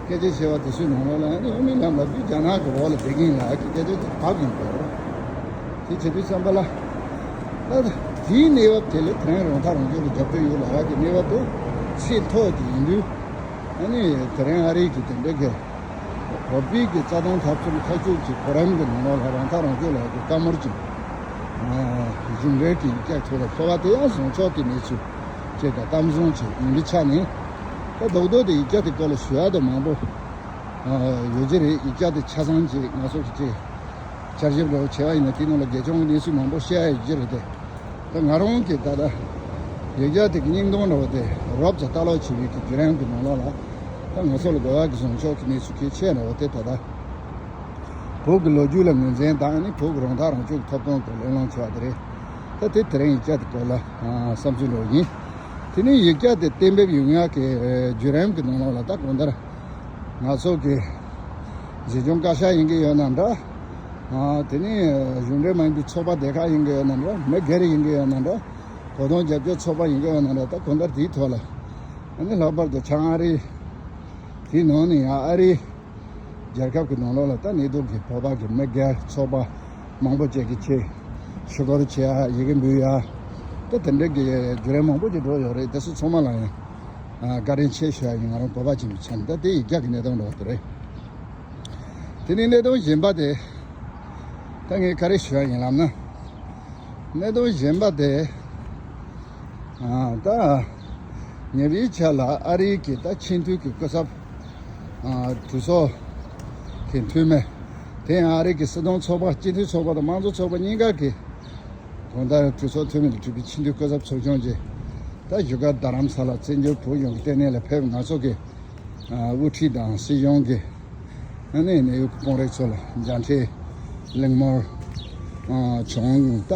སྐད་ཆ་བཤད་པ་དེ་ཚོའི་ནང་ལོགས་ལ་ནི་དབུ་མའི་ལམ་ལབ་དུས་རྒྱ་ནག་གི་འོག་ལ་བསྡད་ཀྱི་ཡིན་ལབ་སྐད་ཆ་དེ་བབས་ཡོང་གི་རེད། དེ་བྱེད་དུས་ཙམ་པ་ལ། ད་དེའི་གནས་བབ་དེ་ལས་དེ་རིང་རང་ཐག་རང་གཅོད་ལ་རྒྱབ་སྐྱོར་ཡོད་ལབ་ཡག་གི་གནས་བབ་དེ་ཚད་མཐོ་ཅིག་ཡིན་དུས། ཨ་ནི་དེ་རིང་ཨ་རི་གི་དེ་འདྲ་གི་བོད་པའི་གི་རྩ་དོན་འཐབ་རྩོད་ཐག་གཅོད་ཀྱི་གོ་རིམ་གྱི་ནང་ལོགས་ལ་རང་ཐག་རང་གཅོད་ལབ་ཡག་གི་བཀའ་མོལ་ཅིག་ཨ། གཞུང་འབྲེལ་གྱི་ཡིག་ཆ་ཐོག་ལ་ཕུལ་བ་དེ་ཡང་བཟང་ཕྱོགས་ཀྱི་གནས་ཚུལ་ཅིག་དང་གཏམ་བཟང་ཅིག་ཡིན་པའི་ཆ་ནས། ད་རྡོག་རྡོག་དེ་ཡིག་ཆ་དེ་སྐོར་ལ་ཞུ་ཡག་དེ་མང་པོ་ཨ། ཡོད་ཀྱི་རེད། ཡིག་ཆ་དེ་ཆ་ཚང་ཅིག་ང་ཚོ་གི་ཅིག་བསྐྱར་ཞིབ་འདྲ་བོ་བྱས་པ་ཡིན་ན། དེའི་ནང་ལ་དགེ་སྦྱོང་གི་གནས་ཚུལ་མང་པོ་བཤད་ཡག་ཡོད་ཀྱི་རེད་དེ། ད་ང་རང་གིས་ད་ལྟ་ཡིག་ཆ་དེ་གི་སྙིང་དོན་འདྲ་བོ་དེ་རོབ་ཙམ་ལྟ་ཀློག་བྱེད་པའི་གི་བརྒྱུད་རིམ་གྱི་ནང་ལོགས་ལ། ད་ང་ཚོ་ལ་དགོས་ཡག་གི་བཟང་ཕྱོགས་ཀྱི་གནས་ཚུལ་གལ་ཆེ་འདྲ་བོ་དེ། ད་ལྟ་བོད་ཀྱི་ལོ་རྒྱུས་ལ་ངོས་འཛིན་དང་ནི་བོད་ཀྱི་རང་ཐག་རང་གཅོད་ཀྱི་ཐོབ་ཐང་སྐོར་གླེང་སློང་བྱས་པ་དེ་རེད། ད་དེ་དེ་རིང་ཡིག་ཆ་དེ་སྐོར་ལ་ཨ། བསམ་ཚུལ་འདྲ་བོ་ཡིན། དེ་ནས་ཡིག་ཆ་དེ་གཏན་འབེབས་ཡོང་ཡག་གི་བརྒྱུད་རིམ་གྱི་ནང་ལོགས་ལ། ད་གང་ལྟར་ང་ཚོ་གི་གཞིས་ལུས་བཀའ་ཤག་ཡིན་གྱི་ཡོད་ན་འདྲ། ཨ། དེ་ནས་གཞུང་འབྲེལ་མ་ཡིན་པའི་ཚོགས་པ་སྡེ་ཁག་ཡིན་གྱི་ཡོད་ན་འདྲ། མི་སྒེར་ཡིན་གྱི་ཡོད་ན་འདྲ། གོ་སྟོན་རྒྱབ་སྐྱོར་ཚོགས་པ་ཡིན་གྱི་ཡོད་ན་འདྲ། ད་གང་ལྟར་དེའི་ཐོག་ལ། ཨ་ནི་ལྷག་པར་དུ་བྱང་ཨ་རི། དེའི་ནང་ནས་ཡང་ཨ་རི་རྒྱལ་ཁབ་ཀྱི་ནང་ལོགས་ལ་ད་གནས་སྡོད་ཀྱི་བོད་པ་གི་མི་སྒེར་ཚོགས་པ་མང་པོ་ཅིག་གིས་ཆེད་ཞུ་སྐུལ་བྱེད་ཡ། ཡི་གེ་འབུལ་ཡ། ད་དེ་འདྲ་གི་བརྒྱུད་རིམ་མང་པོ་ཅིག་འགྲོ་ཡོད་རེད། དེ་ཚོ་ཚང་མ་ལ་ཡང་ཨ། བཀའ་དྲིན་ཆེ་ཞུ་ཡ་ཡིན། ང་རང་བོད་པ་ཅིག་ཡིན་པའི་ཆ་ནས། ད་དེ་ཡིག་ཆ་གི་གནད་དོན་འདྲ་བོ་དེ་རེད། དེ་ནས་གནད་དོན་གཞན་པ་དེ། ད་ངས་ག་རེ་ཞུ་ཡ་ཡིན་ལབ་ན། གནད་དོན་གཞན་པ་དེ། ཨ། ད་ཉེ་བའི་ཆར་ལ་ཨ་རིའི་གི་ད་ཆེས་མཐོའི་གི་སྐུ་ཚབ། ཨ། གྲོས་ཚོགས་ཀྱི་འཐུས་མི། དེ་ཡང་ཨ་རི་གི་སྲིད་དོན་ཚོགས་པ། སྤྱི་འཐུས་ཚོགས་པ་དང་དམངས་གཙོ་ཚོགས་པ་གཉིས་ཀ་གི། གང་ལྟར་གྲོས་ཚོགས་འཐུས་མི་ལས་གྲུབ་པའི་ཆེས་མཐོའི་སྐུ་ཚབ་ཚོགས་ཆུང་ཅིག་ད་བཞུགས་སྒར་རྡ་རམ་ས་ལ་བཙན་བྱོལ་བོད་གཞུང་གི་ལྟེ་གནས་ལ་ཕེབས། ང་ཚོ་གི་ཨ། དབུ་ཁྲིད་དང་སྲིད་གཞུང་གི། ཨ་ནི་གནད་ཡོད་ཀྱི་དཔོན་རིགས་ཚོ་ལ་མཇལ་འཕྲད་གླེང་མོལ། ཨ། བྱུང་། ད་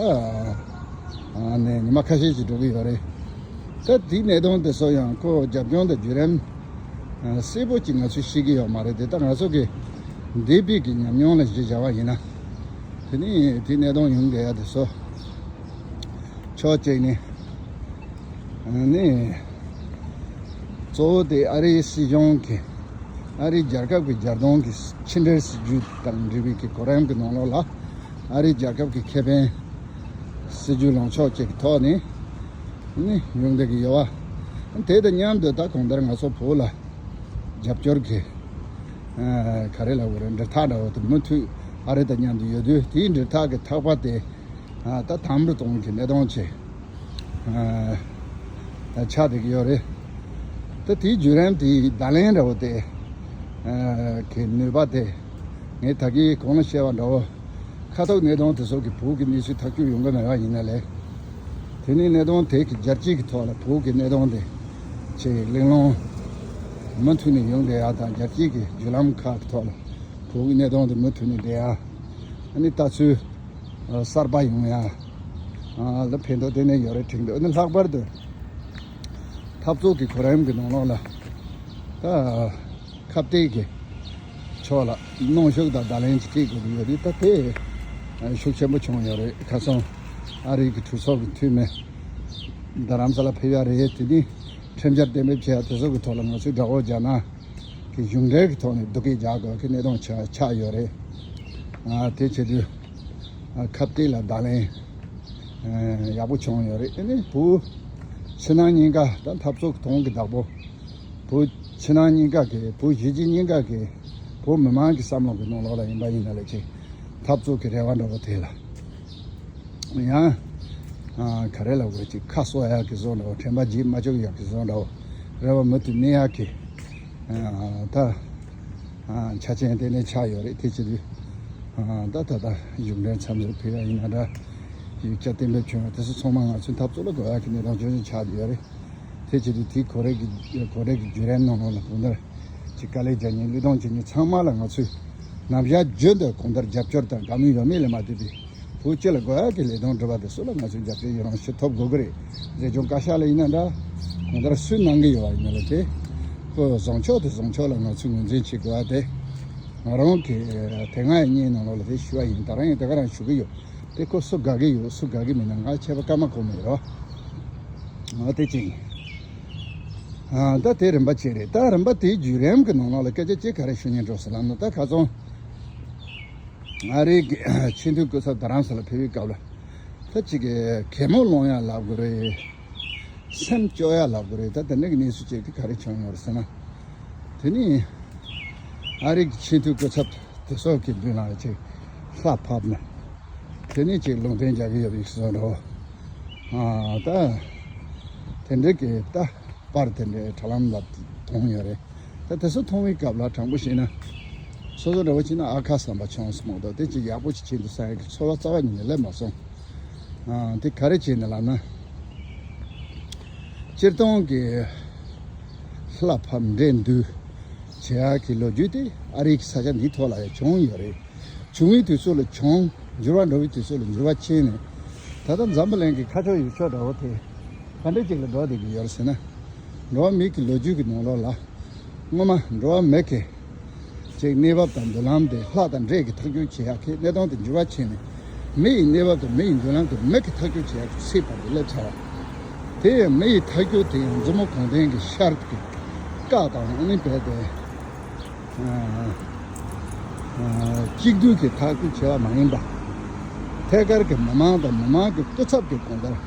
ཨ་ནི་ཉི་མ་ཁ་ཤས་ཅིག་འགྲོ་གི་ཡོད་རེད། ད་དེའི་གནད་དོན་དེ་ཚོ་ཡང་ཁོ་རྒྱབ་ལྗོངས་དང་བརྒྱུད་རིམ་ཨ། གསལ་པོ་ཅིག་ང་ཚོས་ཤེས་ཀྱི་ཡོད་མ་རེད་དེ། ད་ང་ཚོ་གི་འདས་པའི་གི་ཉམས་མྱོང་ལ་གཞི་བཞག་པ་ཡིན་ན། དེ་ནི་དེའི་གནད་དོན་ཡོང་བསྡད་ཡ་དེ་ཚོ། ཕྱོགས་གཅིག་ནས་ཨ་ནི་གཙོ་བོ་དེ་ཨ་རིའི་སྲིད་གཞུང་གི། ཨ་རིའི་རྒྱལ་ཁབ་ཀྱི་རྒྱལ་དོན་གྱི་ཕྱི་འབྲེལ་སྲིད་ཇུས་དང་འབྲེལ་བའི་གི་གོ་རིམ་གྱི་ནང་ལོགས་ལ། ཨ་རིའི་རྒྱལ་ཁབ་ཀྱི་ཁེ་ཕན་སྲིད་ཇུས་ལངས་ཕྱོགས་གཅིག་གི་ཐོག་ནས་ནི་ཡོང་བསྡད་ཀྱི་ཡོད་པ། དེ་དང་མཉམ་དུ་ད་གང་ལྟར་ང་ཚོ་བོད་ལ་རྒྱབ་སྐྱོར་གྱི་ཨ། ག་རེ་ལབ་དགོས་རེད། འབྲེལ་ཐག་འདྲ་བོ་དེ་མུ་མཐུད་ཨ་རི་དང་མཉམ་དུ་ཡོད་དུས། དེའི་འབྲེལ་ཐག་གི་ཐག་པ་དེ་ཨ། ད་དམ་དུ་གཏོང་གི་གནད་དོན་ཆེ་ཨ། ཆགས་བསྡད་ཀྱི་ཡོད་རེད། ད་དེའི་བརྒྱུད་རིམ་དེའི་བརྡ་ལན་འདྲ་བོ་དེ་ཨ། གི་ནུས་པ་དེ་ངས་ད་གིན་གོང་ལ་བཤད་པ་འདྲ་བོ། ཁ་ཐུག་གནས་སྟངས་དེ་ཚོ་གི་བོད་ཀྱི་གནས་ཚུལ་ཐག་གཅོད་ཡོང་གི་མེད་པ་ཡིན་ན་ལས། དེ་ནས་གནས་སྟངས་དེ་གི་རྒྱལ་སྤྱི་གི་ཐོག་ལ་བོད་ཀྱི་གནས་སྟངས་དེ་ཆེས་གླེང་སློང་མུ་མཐུད་ནས་ཡོང་བསྡད་ཡ་དང་། རྒྱལ་སྤྱི་གི་བརྒྱུད་ལམ་ཁག་གི་ཐོག་ལ་བོད་ཀྱི་གནས་སྟངས་དེ་མུ་མཐུད་ནས་བསྡད་ཡ། ཨ་ནི་ལྟ་ཚུལ་གསར་པ་ཡོང་ཡ་ལ་ཕན་ཐོགས་དེ་ནས་ཡོད་རེད་དྲན་འདུག་ཨ་ནི་ལྷག་པར་དུ་འཐབ་རྩོད་ཀྱི་གོ་རིམ་གྱི་ནང་ལོགས་ལ་ད། ཁ་གཏད་ཀྱི་ཕྱོགས་ལ་གནོན་ཤུགས་དང་བརྡ་ལན་ཅིག་སྤྲད་དགོས་ཀྱི་ཡོད་རེད། ད་དེ་ཤུགས་ཆེན་པོ་བྱུང་ཡོད་རེད། ཁ་སང་ཨ་རི་གི་གྲོས་ཚོགས་ཀྱི་འཐུས་མི་རྡ་རམ་ས་ལ་ཕེབས་ཡ་རེད། དེ་ནི་ཁྲིམས་འཆར་གཏན་འབེབས་བྱས་ཡ་དེ་ཚོ་གི་ཐོག་ལ་ང་ཚོས་དགྲ་བོ་རྒྱ་ནག་གི་གཞུང་འབྲེལ་གྱི་ཐོག་ནས་སྡུག་སྐད་རྒྱག་དགོས་ཀྱི་གནས་སྟངས་ཆགས་ཆགས་ཡོད་རེད། དེ་བྱེད་དུས་ཁ་གཏད་ལ་བརྡ་ལན་ཡག་པོ་བྱུང་ཡོད་རེད། ཨ་ནི་བོད་ཕྱི་ནང་གཉིས་ཀ་ད་འཐབ་རྩོད་ཀྱི་དོན་གྱི་བདག་པོ། བོད་ཕྱི་ནང་གཉིས་ཀ་གི་བོད་གཞིས་བྱེས་གཉིས་ཀ་གི་བོད་མི་མང་གི་བསམ་བློ་གི་ནང་ལོགས་ལ་ཡིན་པ་ཡིན་ན་ལས་ཀྱི་འཐབ་རྩོད་ཀྱི་རེ་བ་འདྲ་བོ་དེ་ལ་ཡང་ག་རེ་ལབ་དགོས། ཅིག་ཁ་གསོ་ཡག་གི་བཟོ་འདྲ་བོ། དྲན་པ་བརྗེད་མ་བཅུག་ཡག་གི་བཟོ་འདྲ་བོ། རེ་བ་མུ་མཐུད་གནས་ཡག་གི་ད་ཆ་རྐྱེན་དེ་ནས་ཆགས་ཡོད་རེད། དེ་བྱེད་དུས་ད་ད་ལྟ་གཞུང་འབྲེལ་འཚམས་འདྲི་ཕུལ་ཡ་ཡིན་ན་འདྲ། ཡིག་ཆ་གཏན་འབེབས་བྱུང་བ་དེ་ཚོ་ཚང་མ་ང་ཚོའི་འཐབ་རྩོད་ལ་དགོས་ཡག་གི་གནས་སྟངས་ཆུང་ཆུང་ཆགས་བསྡད་ཡོད་རེད། དེ་བྱེད་དུས་དེའི་གོ་རེ་གི་གོ་རེ་གི་བརྒྱུད་རིམ་ནང་ལོགས་ལ་གང་ལྟར་ཅིག་དཀའ་ལས་རྒྱག་མཁན་བློས་གཏོང་བྱེད་མཁན་ཚང་མ་ལ་ང་ཚོས་ནམ་ཞག་རྒྱུན་དུ་གང་ལྟར་རྒྱབ་སྐྱོར་དང་དགའ་མོས་ཡོད་མེད་ལས་མ་ལྟོས་པའི་བོད་སྤྱི་ལ་དགོས་ཡག་གི་ལས་དོན་སྒྲུབ་པ་དེ་ཚོ་ལ་ང་ཚོས་རྒྱབ་སྐྱོར་ཡི་རང་ཞུ་ཐུབ་དགོས་ཀྱི་རེད། མཛེས་ལྗོངས་བཀའ་ཤག་ལ་ཡིན་ན་འདྲ། གང་ལྟར་སུས་གནང་གི་ཡོད་པ་ཡིན་ན་ལ་དེ་ཁོ་བཟང་ཕྱོགས་དེ་བཟང་ཕྱོགས་ལ་ང་ཚོས་ངོས་འཛིན་བྱེད་དགོས་པ་དེ་ང་རང་གི་དེ་སྔ་ཡི་བརྙན་ནང་ལོགས་ལ་དེ་ཞུ་བ་ཡིན། ད་རང་ཡང་དེ་ག་རང་ཞུ་གི་ཡོད། དེ་ཁོ་སུ་དགའ་གི་ཡོད་སུ་དགའ་གི་མེད་ན་ང་ཁྱད་པར་སྐར་མ་གོ་མེད་རོ། ང་དེ་ཅིག་ཨ་ད་དེ་རིམ་པ་གཅིག་རེད། ད་རིམ་པ་དེའི་བརྒྱུད་རིམ་གྱི་ནང་ལོགས་ལ་སྐད་ཆ་གཅིག་ག་རེ་ཞུ་སྙིང་འདོད་ཟེར་ལབ་ན། ད་ཁ་སང་ཨ་རིའི་གི་ཆེས་མཐོའི་སྐུ་ཚབ་རྡ་རམ་ས་ལ་ཕེབས་པའི་སྐབས་ལ་ད་ཅིག་གི་གད་མོ་སློང་ཡ་ལབ་དགོས་རེད། སེམས་སྐྱོ་ཡ་ལབ་དགོས་རེད། ད་དེ་འདྲ་གི་གནས་ཚུལ་ཅིག་དེ་ག་རེ་བྱུང་ཡོད་རེད་ཟེར་ན། དེ་ནི་ཨ་རིའི་གི་ཆེས་མཐོའི་སྐུ་ཚབ་དེ་ཚོ་གི་མདུན་ལ་ཅིག་ལྷ་ཕབ་ན། དེ་ནས་ཅིག་ལུང་བསྟན་རྒྱག་གི་ཡོད་པའི་བཟོ་འདྲ་བོ། ཨ་ད་དེ་འདྲའི་གི་ད་པར་དེ་འདྲའི་དྲ་ལམ་ལ་མཐོང་ཡོད་རེད། ད་དེ་ཚོ་མཐོང་བའི་སྐབས་ལ་དྲང་པོ་བཤད་ན། སོ་སོ་འདྲ་བོ་བྱས་ན་ཨ་ཁ་བསམ་པ་བྱུང་སོང་མ་གཏོགས་དེ་ཅིག་ཡག་པོ་ཅིག་བྱས་འདུག་བསམ་ཡག་གི་ཚོར་བ་རྩ་བ་ཉིད་ནས་སླེབས་མ་སོང་། ཨ་དེ་ག་རེ་བྱས་ནས་ལབ་ན། སྤྱིར་བཏང་གི་ལྷ་ཕབ་འདྲེ་འདུལ་བྱེད་ཡག་གི་ལོ་རྒྱུས་དེ་ཨ་རིའི་ས་ཆ་འདིའི་ཐོག་ལ་ཡང་བྱུང་ཡོད་རེད། བྱུང་བའི་དུས་ཚོད་ལ་བྱུང་། འགྱུར་བ་འགྲོ་བའི་དུས་ཚོད་ལ་འགྱུར་བ་ཕྱིན་ནས། ད་ལྟ་འཛམ་བུ་གླིང་གི་ཁ་ཕྱོགས་ཡུལ་ཕྱོགས་འདྲ་བོ་དེ་ག་འདྲ་ཅིག་ལ་འགྲོ་བསྡད་ཀྱི་ཡོད་རེད་ཟེར་ན། འགྲོ་བ་མིའི་གི་ལོ་རྒྱུས་ཀྱི་ནང་ལོགས་ལ་སྔོན་མ་འགྲོ་བ་མི་གི་ཅིག་གནས་བབ་དང་མདུན་ལམ་དེ་ལྷ་དང་འདྲེ་གི་ཐག་གཅོད་བྱེད་ཡག་གི་གནས་སྟངས་དེ་འགྱུར་བ་ཕྱིན་ནས། མི་ཡི་གནས་བབ་དང་མི་ཡི་མདུན་ལམ་དེ་མི་གི་ཐག་གཅོད་བྱེད་ཡག་གི་ཚད་བར་དུ་སླེབས་ཚར་བ། དེ་ཡང་མི་ཡི་ཐག་གཅོད་དེ་ཡང་མཛུབ་མོ་གུང་མཐུན་གྱི་ཤར་གྱི་བཀའ་དང་ཨ་ནི་རྦད་དེ་གཅིག་སྡུད་ཀྱི་ཐག་གཅོད་བྱས་པ་མ་ཡིན་པ། ཐད་ཀར་གྱི་མི་མང་དང་མི་མང་གི་སྐུ་ཚབ་ཀྱི་དགོངས་དོན།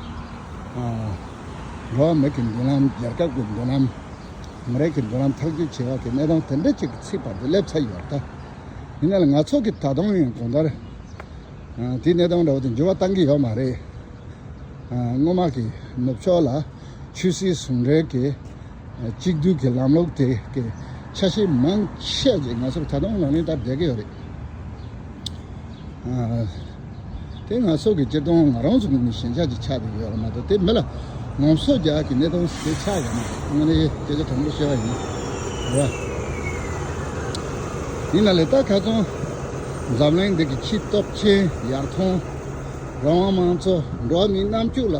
འགྲོ་བ་མི་གི་མདུན་ལམ། རྒྱལ་ཁབ་ཀྱི་མདུན་ལམ། མི་རིགས་ཀྱི་མདུན་ལམ་ཐག་གཅོད་བྱེད་པ་གི་གནས་སྟངས་དེ་འདྲ་ཅིག་གི་ཚད་བར་དུ་སླེབས་ཚར་ཡོད་ད། ཡིན་ན་ལ་ང་ཚོ་གི་ད་དུང་ཡང་གང་ལྟར། དེའི་གནས་སྟངས་འདྲ་བོ་དེ་འགྱུར་བ་གཏང་གི་ཡོད་མ་རེད། སྔོན་མ་གི་ནུབ་ཕྱོགས་ལ་ཆོས་སྲིད་ཟུང་འབྲེལ་གྱི་གཅིག་སྡུད་ཀྱི་ལམ་ལུགས་དེ་གི་ཆ་ཤས་མང་ཆེ་ཅིག་ང་ཚོར་ད་དུང་ལག་ལེན་བསྟར་བསྡད་ཀྱི་ཡོད་རེད། དེ་ང་ཚོ་གི་སྤྱིར་བཏང་ང་རང་ཚོ་གི་ནི་ཞན་ཆ་ཅིག་ཆགས་བསྡད་ཀྱི་ཡོད་རེད་མ་གཏོགས། དེ་མི་ལ་ངོམ་སོ་རྒྱག་གི་གནས་སྟངས་དེ་ཆགས་ཡོད་མ་རེད། དངོས་གནས་སྐད་ཆ་དྲང་པོ་བཤད་པ་ཡིན་རེད་བ། ཡིན་ན་ལས་ད་ཁ་སང་འཛམ་གླིང་འདི་གི་ཆེས་སྟོབས་ཆེན་ཡར་ཐོན། རང་དབང་མང་གཙོ། འགྲོ་བ་མིའི་རྣམ་དཔྱོད་ལ་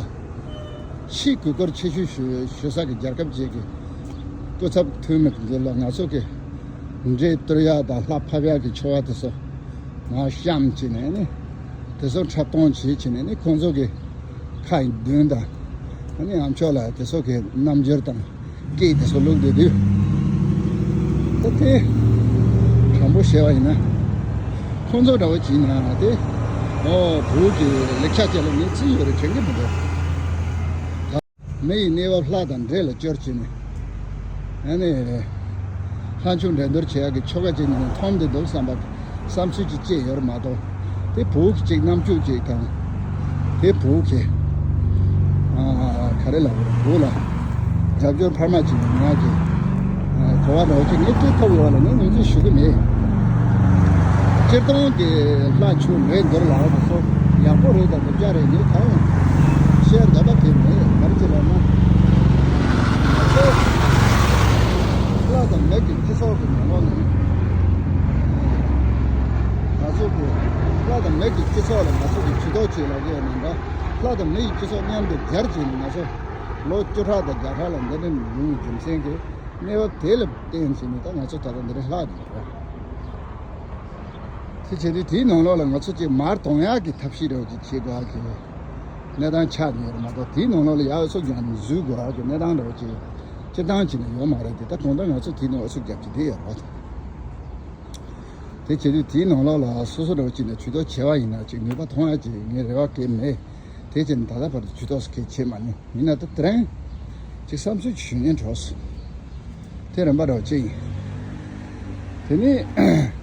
ཆེས་གུས་བཀུར་ཆེ་ཤོས་ཞུ་ཞུ་ས་གི་རྒྱལ་ཁབ་ཅིག་གི་སྐུ་ཚབ་འཐུས་མི་འདི་ལ་ང་ཚོ་གི་འདྲེ་གཏོར་ཡག་དང་ལྷ་ཕབ་ཡག་གི་ཆོ་ག་དེ་ཚོ་ང་བཤམས་བྱས་ནས་ནི། དེ་ཚོ་འཁྲབ་སྟོན་བྱེད་བྱས་ནས་ནི་ཁོང་ཚོ་གི་ཁ་ཡི་མདུན་དང་། ཨ་ནི་ཨ་མཆོག་ལ་དེ་ཚོ་གི་རྣམ་འགྱུར་དང་སྐད་དེ་ཚོ་བླུགས་བསྡད་དུས། ད་དེ་དྲང་པོ་བཤད་པ་ཡིན་ན། ཁོང་ཚོ་འདྲ་བོ་བྱས་ན་དེ་ཨོ་བོད་ཀྱི་ལེགས་ཆ་ཅན་ལ་ངས་བརྩི་ཡོད་རེད་དྲན་གྱི་མི་འདུག་མི་ཡི་གནས་བབ་ལྷ་དང་འདྲེ་ལ་སྐྱོར་བྱས་ནས། ཨ་ནི། ལྷ་མཆོད་འགྲན་བསྡུར་བྱེད་ཡག་གི་ཆོ་ག་ཅིག་ནས་མཐོང་བསྡད་འདུག་བསམ་པ། བསམ་ཚུལ་ཅིག་སྐྱེས་ཡོད་རེད་མ་གཏོགས། དེ་བོད་ཀྱི་ཅིག་རྣམ་དཔྱོད་ཅིག་དང་། དེ་བོད་ཀྱི། ཨ་ག་རེ་ལབ་དགོས་རེད། བོད་ལ་རྒྱབ་སྐྱོར་འཕར་མ་ཅིག་ཡོང་ཡག་གི་གོ་བ་འདྲ་བོ་ཅིག་ངས་སྤྲད་ཐུབ་ཡོད་པ་ལ་ངས་ངོས་འཛིན་ཞུ་གི་མེད། ད་ སྤྱིར་བཏང་གི་ལྷ་མཆོད་འདྲེ་འདུལ་ལ་འོ་སོ་ཡག་པོ་རེད་དང་སྡུག་ཅག་རེད་ངས་གང་ཡང་བཤད་འདོད་པ་དེ་མེད། ག་རེ་བྱེད་ལབ་ན། ང་ཚོ་ལྷ་དང་མི་གི་སྤྱི་ཚོགས་ཀྱི་ནང་ལོགས་ནས་ང་ཚོ་གི་ལྷ་དང་མི་གི་སྤྱི་ཚོགས་ལ་ང་ཚོ་གི་ཇུས་གཏོགས་བྱེད་ལབ་ཀྱི་ཡོད་ན་འདྲ། ལྷ་དང་མི་ཡི་སྤྱི་ཚོགས་མཉམ་དུ་སྦྱར་བྱས་ནས་ང་ཚོ་ལོ་བཅུ་ཕྲག་དང་བརྒྱ་ཕྲག་ལ་འདི་འདྲ་ཡོང་བའི་རྒྱུ་མཚན་གྱི་གནས་བབ་དེ་ལ་བརྟེན་བྱས་ནས་ད་ང་ཚོ་ད་ལྟ་འདི་འདྲ་ལྷག་ཡོད་རེད། དེ་བྱས་དུས་དེའི་ནང་ལོགས་ལ་ང་ཚོ་ཅིག་མར་གཏོང་ཡག་གི་ཐབས་ཤེས་འདྲ་བོ་ཅིག་བྱེད་དགོས་ཡག་གི་གནས་སྟངས་ཆགས་ནས་ཡོད་རེད་མ་གཏོགས། དེའི་ནང་ལོགས་ལ་ཡག་སོ་ཀྱང་འཛུལ་དགོས་ཡག་གི་གནས་སྟངས་འདྲ་བོ་ཅིག་སྤྱིར་བཏང་བྱས་ནས་ཡོད་མ་རེད་དེ། ད་གང་ལྟར་ང་ཚོ་དེའི་ནང་ཨུ་ཚུགས་རྒྱབ་ཀྱི་བསྡད་ཡོད་རེད། དེ་བྱས་དུས་དེའི་ནང་ལོགས་ལ་སོ་སོ་འདྲ་བོ་ཅིག་ནས་ཇུས་གཏོགས་བྱས་པ་ཡིན་ན་ཅིག་ནུས་པ་ཐོན་ཡག་ཅིག་ངས་རེ་བ་གང་ཡང་མེད། དེ་བྱས་ནས་ད་ལྟ་བར་དུ་ཇུས་གཏོགས་སུ་གང་ཡང་བྱས་མ་མྱོང་། ཡིན་ན་ད་དེ་རིང་ཅིག་བསམ་ཚུལ་ཞུ་སྙིང་བྲོ་སོང་། དེ་རིམ་པ་འདྲ་བོ་ཅིག་ཡིན། དེ་ནས་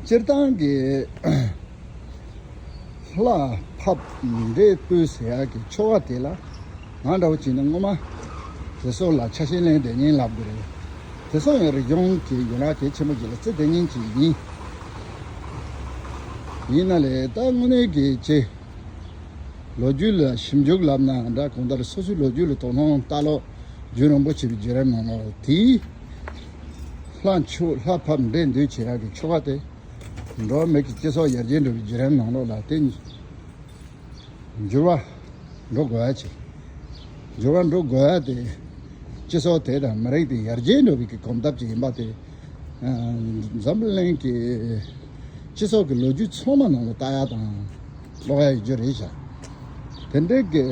སྤྱིར་བཏང་གི་ལྷ་ཕབ་འདྲེ་བཏུལ་ཟེར་ཡག་གི་ཆོ་ག་དེ་ལ་ང་འདྲ་བོ་བྱས་ན་སྔོན་མ་དེ་ཚོ་ལ་ཆ་ཤས་ལེན་བསྡད་མཁན་ལབ་དགོས་རེད། དེ་ཚོ་ཡང་རིག་གཞུང་གི་ཡན་ལག་གལ་ཆེན་པོ་ཅིག་ལ་བརྩི་བསྡད་མཁན་ཅིག་ཡིན། ཡིན་ན་ལས་ད་དངོས་གནས་ཀྱི་ཅིག་ལོ་རྒྱུས་ལ་ཞིབ་འཇུག་ལབ་ན་འདྲ། གང་ལྟར་སོ་སོའི་ལོ་རྒྱུས་ལ་དོ་སྣང་ལྟ་ཀློག་རྒྱུན་རིང་པོ་བྱས་པའི་བརྒྱུད་རིམ་ནང་ལ་དེའི་ལྷ་མཆོད་ལྷ་ཕབ་འདྲེ་འདུལ་བྱེད་ཡག་གི་ཆོ་ག་དེ་འགྲོ་བ་མི་གི་སྤྱི་ཚོགས་ཡར་རྒྱས་འགྲོ་བའི་བརྒྱུད་རིམ་ནང་ལོགས་ལ་དེ་འགྱུར་བ་འགྲོ་དགོས་ཡ་ཆེ། འགྱུར་བ་འགྲོ་དགོས་ཡ་དེ་སྤྱི་ཚོགས་དེ་དང་མི་རིགས་དེ་ཡར་རྒྱས་འགྲོ་བའི་གི་གོམ་སྟབས་ཅིག་ཡིན་པ་དེ། ཨ། འཛམ་བུ་གླིང་གི་སྤྱི་ཚོགས་ཀྱི་ལོ་རྒྱུས་ཚང་མ་ནང་ལ་ལྟ་ཡ་དང་ཀློག་ཡ་ཡོད་རྒྱུ་རེད་ཤག་དེ་འདྲའི་གི་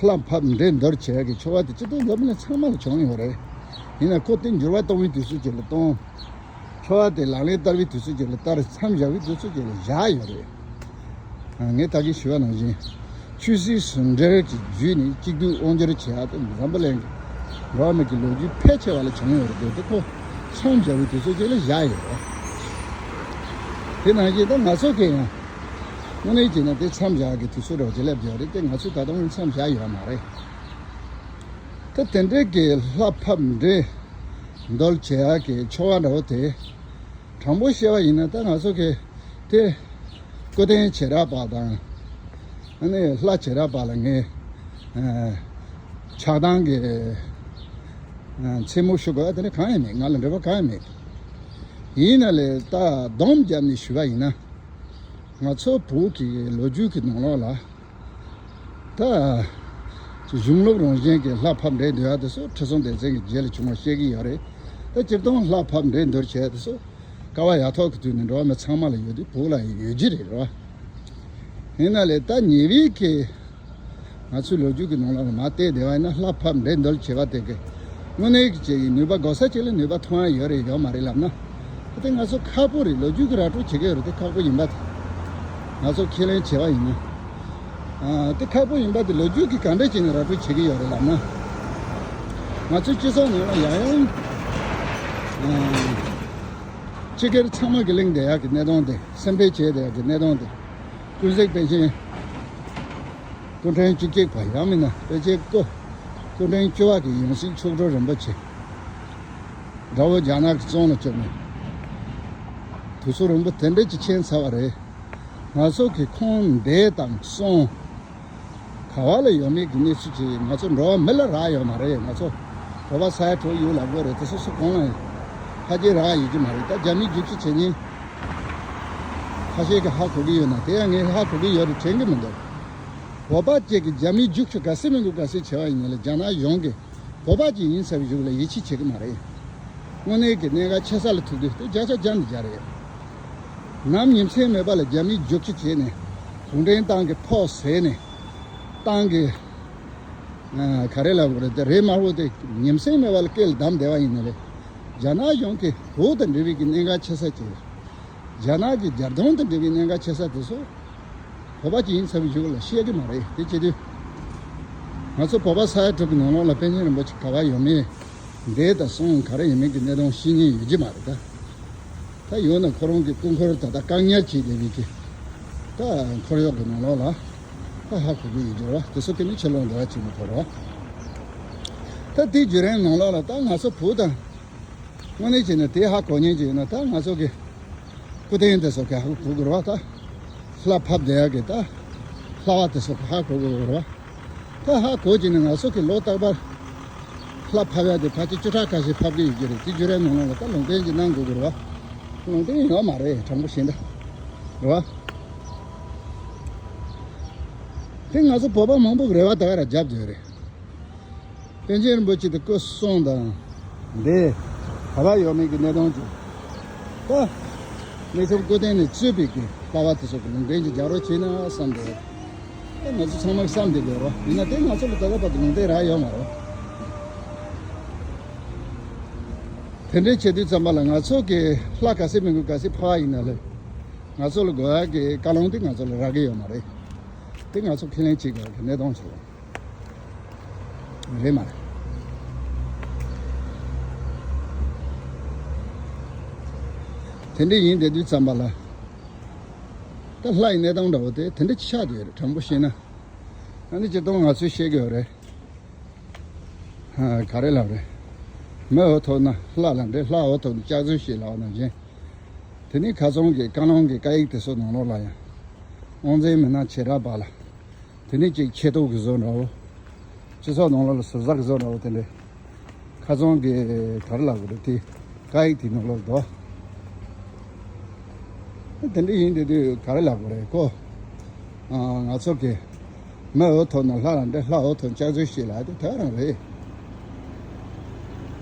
ལྷ་ཕབ་འདྲེ་འདུལ་བྱེད་ཡ་གི་ཆོ་ག་དེ་སྤྱི་བཏང་འཛམ་བུ་གླིང་ཚང་མ་ལ་བྱུང་ཡོད་རེད། ཡིན་ན་ཁོ་དེ་འགྱུར་བ་གཏོང་བའི་དུས་ཚོད་ཅིག་ལ་གཏོང་། ཆོ་ག་དེ་ལག་ལེན་བསྟར་བའི་དུས་ཚོད་ཅིག་ལ་བསྟར། མཚམས་བཞག་པའི་དུས་ཚོད་ཅིག་ལ་བཞག་ཡོད་རེད། ཨ། ངས་ད་གིན་ཞུས་པ་ནང་བཞིན་ཆོས་སྲིད་ཟུང་འབྲེལ་གྱི་བརྒྱུད་ནས་གཅིག་སྡུད་དབང་སྒྱུར་བྱེད་ཡག་དེ་འཛམ་བུ་གླིང་གི་འགྲོ་བ་མི་གི་ལོ་རྒྱུས་ཕལ་ཆེ་བ་ལ་བྱུང་ཡོད་རེད་དེ། དེ་ཁོ་མཚམས་བཞག་པའི་དུས་ཚོད་ཅིག་ལ་བཞག་ཡོད་རེད། དེ་ནང་བཞིན་ད་ང་ཚོ་གིས་ཡང་དངོས་གནས་བྱས་ན་དེ་མཚམས་བཞག་གི་དུས་ཚོད་རོགས་ཅིག་སླེབས་ཡོད་རེད་དེ། ང་ཚོས་ད་དུང་མཚམས་བཞག་ཡོད་མ་རེད། ད་དེ་འདྲའི་གི་ལྷ་ཕབ་འདྲེ་འདུལ་བྱེད་ཡག་གི་ཆོ་ག་འདྲ་བོ་དེ་དྲང་པོ་བཤད་པ་ཡིན་ན་ད་ང་ཚོ་གི་དེ་སྐུ་རྟེན་བྱེ་བྲག་པ་དང་ཨ་ནི་ལྷ་བྱེ་བྲག་པ་ལ་ངས་ཨ་ཆགས་སྡང་གི་ཨ་མཚན་སྨོད་ཞུ་དགོས་པ་དེ་འདྲ་གང་ཡང་མེད། ང་ལ་འབྲེལ་བ་གང་ཡང་མེད། ཡིན་ན་ལས་ད་སྡོམ་བརྒྱབ་ནས་ཞུས་པ་ཡིན་ན། ང་ཚོ་བོད་ཀྱི་ལོ་རྒྱུས་ཀྱི་ནང་ལོགས་ལ་ད་གཞུང་ལུགས་རང་བཞིན་གྱི་ལྷ་ཕབ་འདྲེ་འདུལ་ཡག་དེ་ཚོ་ཁྲི་སྲོང་ལྡེ་བཙན་གྱི་རྗེས་ལ་བྱུང་བ་བཤད་ཀྱི་ཡོད་རེད། ད་སྤྱིར་བཏང་ལྷ་ཕབ་འདྲེ་འདུལ་བྱེད་ཡག་དེ་ཚོ་དཀའ་བ་ཡག་ཐོག་གི་དུས་ནས་འགྲོ་བ་མི་ཚང་མ་ལ་ཡོད་དུས་བོད་ལ་ཡང་ཡོད་ཀྱི་རེད། རེད་བ། ཡིན་ན་ལས་ད་ཉེ་བའི་གི་ང་ཚོའི་ལོ་རྒྱུས་ཀྱི་ནང་ལ་མར་བལྟས་བསྡད་པ་ཡིན་ན་ལྷ་ཕབ་འདྲེ་འདུལ་བྱེད་པ་དེ་གི་དངོས་གནས་ཀྱི་ཅིག་ནུས་པ་འགོག་ས་ཅིག་ལ་ནུས་པ་ཐོན་ཡ་ཡོད་རེད་ཡོད་མ་རེད་ལབ་ན། ད་དེ་ང་ཚོ་ཁག་པོ་རེད། ལོ་རྒྱུས་ཀྱི་ར་སྤྲོད་བྱེད་ཀྱི་ཡོད་རེད། དེ་ཁག་པོ་ཡིན་པ་དེ་ང་ཚོ་ཁས་ལེན་བྱས་པ་ཡིན་ན། ཨ། དེ་ཁག་པོ་ཡིན་པ་དེ་ལོ་རྒྱུས་ཀྱི་ག་འདྲ་བྱས་ནས་ར་སྤྲོད་བྱེད་ཀྱི་ཡོད་རེད་ལབ་ན། ང་ཚོའི་སྤྱི་ཚོགས་ནང་ལ་ཡང་ཡང་ཨ་སྤྱི་སྒེར་ཚང་མ་གི་གླེང་བསྡད་ཡག་གི་གནད་དོན་དེ། སེམས་ཁྲལ་བྱས་བསྡད་ཡག་གི་གནད་དོན་དེ། ཀུན་གཟིགས་པཎ་ཆེན་སྐུ་ཕྲེང་བཅུ་གཅིག་པ། ཡང་མིན་ན་པཎ་ཆེན་སྐུ་སྐུ་ཕྲེང་བཅུ་པ་གི་ཡང་སྲིད་མཆོག་སྤྲུལ་རིན་པོ་ཆེ། དགྲ་བོ་རྒྱ་ནག་གི་བཙོན་ལ་བཅུག་ནས་དུས་ཚོད་རིང་པོ་དེ་འདྲ་ཅིག་ཕྱིན་ཚར་བ་རེད། ང་ཚོ་གི་ཁོང་འདས་དང་སོང་ག་བ་ལ་ཡོད་མེད་ཀྱི་གནས་ཚུལ་ཅིག་ང་ཚོ་འགྲོ་བ་མི་ལ་རག་ཡོད་མ་རེད། ང་ཚོ་བོད་པ་ས་ཡ་དྲུག་ཡོད་ལབ་དགོས་རེད། དེ་སོ་སོ་གང་ལ་ཡང་ཧ་ཅང་རག་ཡོད་ཀྱི་མ་རེད། ད་རྒྱ་མིའི་རྒྱུག་ཁྱི་བྱེད་མཁན་ཁ་ཤས་ཀྱིས་ཧ་གོ་གི་ཡོད་ན། དེ་ཡང་ངས་ཧ་གོ་གི་ཡོད་རེད་དྲན་གྱི་མི་འདུག་བོད་པ་གཅིག་གིས་རྒྱ་མིའི་རྒྱུག་ཁྱི་ག་ཚོད་མི་དགོས་ག་ཚོད་བྱས་པ་ཡིན་ན་ལས་རྒྱ་ནག་གཞུང་གིས་བོད་པ་ཅིག་ཡིན་ཟེར་བའི་གཞུག་ལ་ཡིད་ཆེས་བྱེད་ཀྱི་མ་རེད། དངོས་གནས་ཀྱི་གནད་འགག་ཆེ་ས་ལ་ཐུག་དུས་དེ་བརྒྱ་ཆ་བརྒྱ་ནས་བརྒྱ་རེད། ནམ་ཉིན་མཚན་མེད་པ་ལ་རྒྱ་མིའི་རྒྱུག་ཁྱི་བྱས་ནས་གུང་ཁྲན་ཏང་གི་ཕོགས་ཟས་ནས་ཏང་གི་ཨ་ག་རེ་ལབ་དགོས་རེད། དེ་རས་དམར་པོ་དེ་ཉིན་མཚན་མེད་པ་ལ་སྐེ་ལ་བསྡམས་བསྡད་པ་ཡིན་ན་ལས། རྒྱ་ནག་གཞུང་གིས་བོད་དང་འབྲེལ་བའི་གི་གནད་འགག་ཆེ་ས་ཅིག་རྒྱ་ནག་གི་རྒྱལ་དོན་དང་འབྲེལ་བའི་གནད་འགག་ཆེ་ས་དེ་ཚོ་བོད་པ་ཅིག་ཡིན་ཚར་བའི་གཞུག་ལ་བཤད་ཀྱི་མ་རེད། དེ་བྱེད་དུས་ང་ཚོ་བོད་པ་ས་ཡ་དྲུག་གི་ནང་ལོགས་ལ་པཎ་ཆེན་རིན་པོ་ཆེ་ག་བ་ཡོད་མེད། འདས་དང་སོང་ག་རེ་ཡིན་མིན་གྱི་གནད་དོན་ཤེས་མཁན་ཡོད་ཀྱི་མ་རེད་ད། ད་ཡོད་ན་ཁོ་རང་གི་སྐུ་འཁོར་ད་ལྟ་བཀག་ཉར་བྱས་བསྡད་པའི་གི་ད་འཁོར་གཡོག་གི་ནང་ལོགས་ལ་ད་ཧ་གོ་གི་ཡོད་ཀྱི་རེད་བ། དེ་ཚོ་གི་ནི་ཕྱིར་ལོག་འདྲ་བ་བྱེད་མི་ཐུབ་རེད་བ། ད་དེའི་བརྒྱུད་རིམ་ནང་ལོགས་ལ་ད་ང་ཚོ་བོད་དང་ དངོས་གནས་བྱས་ན་དེ་ཧ་གོ་མཁན་ཅིག་ཡོད་ན། ད་ང་ཚོ་གི་སྐུ་རྟེན་དེ་ཚོ་གི་ཧ་གོ་དགོས་རེད་བ། ད་ལྷ་ཕབ་བསྡད་ཡག་གི་ད་ལྷ་བ་དེ་ཚོ་གི་ཧ་གོ་དགོས་རེད་བ། ད་ཧ་གོ་བྱས་ན་ང་ཚོ་གི་ལོ་རྟག་པར་ལྷ་ཕབ་ཡག་དེ་ཕལ་ཆེར་བཅུ་ཕྲག་ཁ་ཤས་ཕབ་གི་ཡོད་ཀྱི་རེད། དེ་བརྒྱུད་རིམ་ནང་ལོགས་ལ་ད་ལུང་བསྟན་ཅིག་གནང་དགོས་ཀྱི་རེད་བ། ལུང་བསྟན་ཡོད་མ་རེད། དྲང་པོ་བཤད་ན་རེད་བ། དེ་ང་ཚོ་བོད་པ་མང་པོ་གི་རེ་བ་ད་ག་རང་རྒྱབ་བསྡད་ཡོད་རེད། པཎ་ཆེན་རིན་པོ་ཆེ་དེ་སྐུ་སྲུང་དང་འདི་ག་པར་ཡོད་མེད་ཀྱི་གནས་སྟངས་ཀྱི། ད་གནས་ཆུང་སྐུ་རྟེན་ནས་གཙོས་པའི་གི་ལྷ་བ་དེ་ཚོ་གི་ལུང་བསྟན་ཅིག་རྒྱག་རོགས་བྱས་ན་བསམ་འདུག། ད་ང་ཚོ་ཚང་མ་བསམ་བསྡད་དགོས་རོགས། ཡིན་ན་དེ་ང་ཚོ་ལ་ད་ལྟ་བར་དུ་ལུང་བསྟན་རག་ཡོད་མ་རེད། དེ་འདྲའི་བྱེད་དུས་ཙམ་པ་ལ་ང་ཚོ་གི་ལྷ་ག་ཚད་མི་དགོས། ག་ཚད་ཕབ་པ་ཡིན་ན་ལས་ང་ཚོ་ལ་དགོས་ཡག་གི་བཀའ་ལུང་དེ་ང་ཚོ་ལ་རག་གི་ཡོད་མ་རེད། དེ་ང་ཚོ་ཁས་ལེན་བྱེད་དགོས་ཡག་གི་གནས་སྟངས་ཆགས་རེད་མ་རེད། དེ་འདྲ་ཡིན་བསྡད་དུས་ཙམ་པ་ལ་ད་ལྷ་ཡི་གནས་སྟངས་འདྲ་བོ་དེ་དེ་འདྲ་ཆགས་བསྡད་ཡོད་རེད། དྲང་པོ་བཤད་ན། ཨ་ནི་སྤྱིར་བཏང་ང་ཚོས་བཤད་ཀྱི་ཡོད་རེད། ཨ། ག་རེ་ལབ་རེད། མི་འོ་ཐོབ་ན་ལྷ་ལ་འདྲེ། ལྷ་འོ་ཐོབ་ན་སྐྱག་རྫུན་བཤད་ལབ་པ་ནང་བཞིན། དེ་ནས་ཁ་སང་གི་བཀའ་ལུང་གི་བཀའ་ཡིག་དེ་ཚོ་ནང་ལོགས་ལ་ཡང་དབང་འཛིན་མི་སྣ་བྱེ་བྲག་པ་ལ། དེ་ནས་ཅིག་ཆེ་མཐོང་གི་བཟོ་འདྲ་བོ། སྤྱི་ཚོགས་ནང་ལོགས་ལ་ཟུར་ཟ་གི་བཟོ་འདྲ་བོ་དེ་འདྲས། ཁ་སང་གི་ག་རེ་ལབ་དགོས་རེད། དེ་བཀའ་ཡིག་དེ་ནང་ལོགས་འདུག། དེ་འདྲ་ཡིན་དེ་དུས་ག་རེ་ལབ་དགོས་རེད་ཁོ། ཨ། ང་ཚོ་གི་མི་འོ་ཐོབ་ན་ལྷ་ལ་འདྲེ། ལྷ་འོ་ཐོབ་ན་སྐྱག་རྫུན་བཤད་ལབ་དེ་དེ་ག་རང་རེད།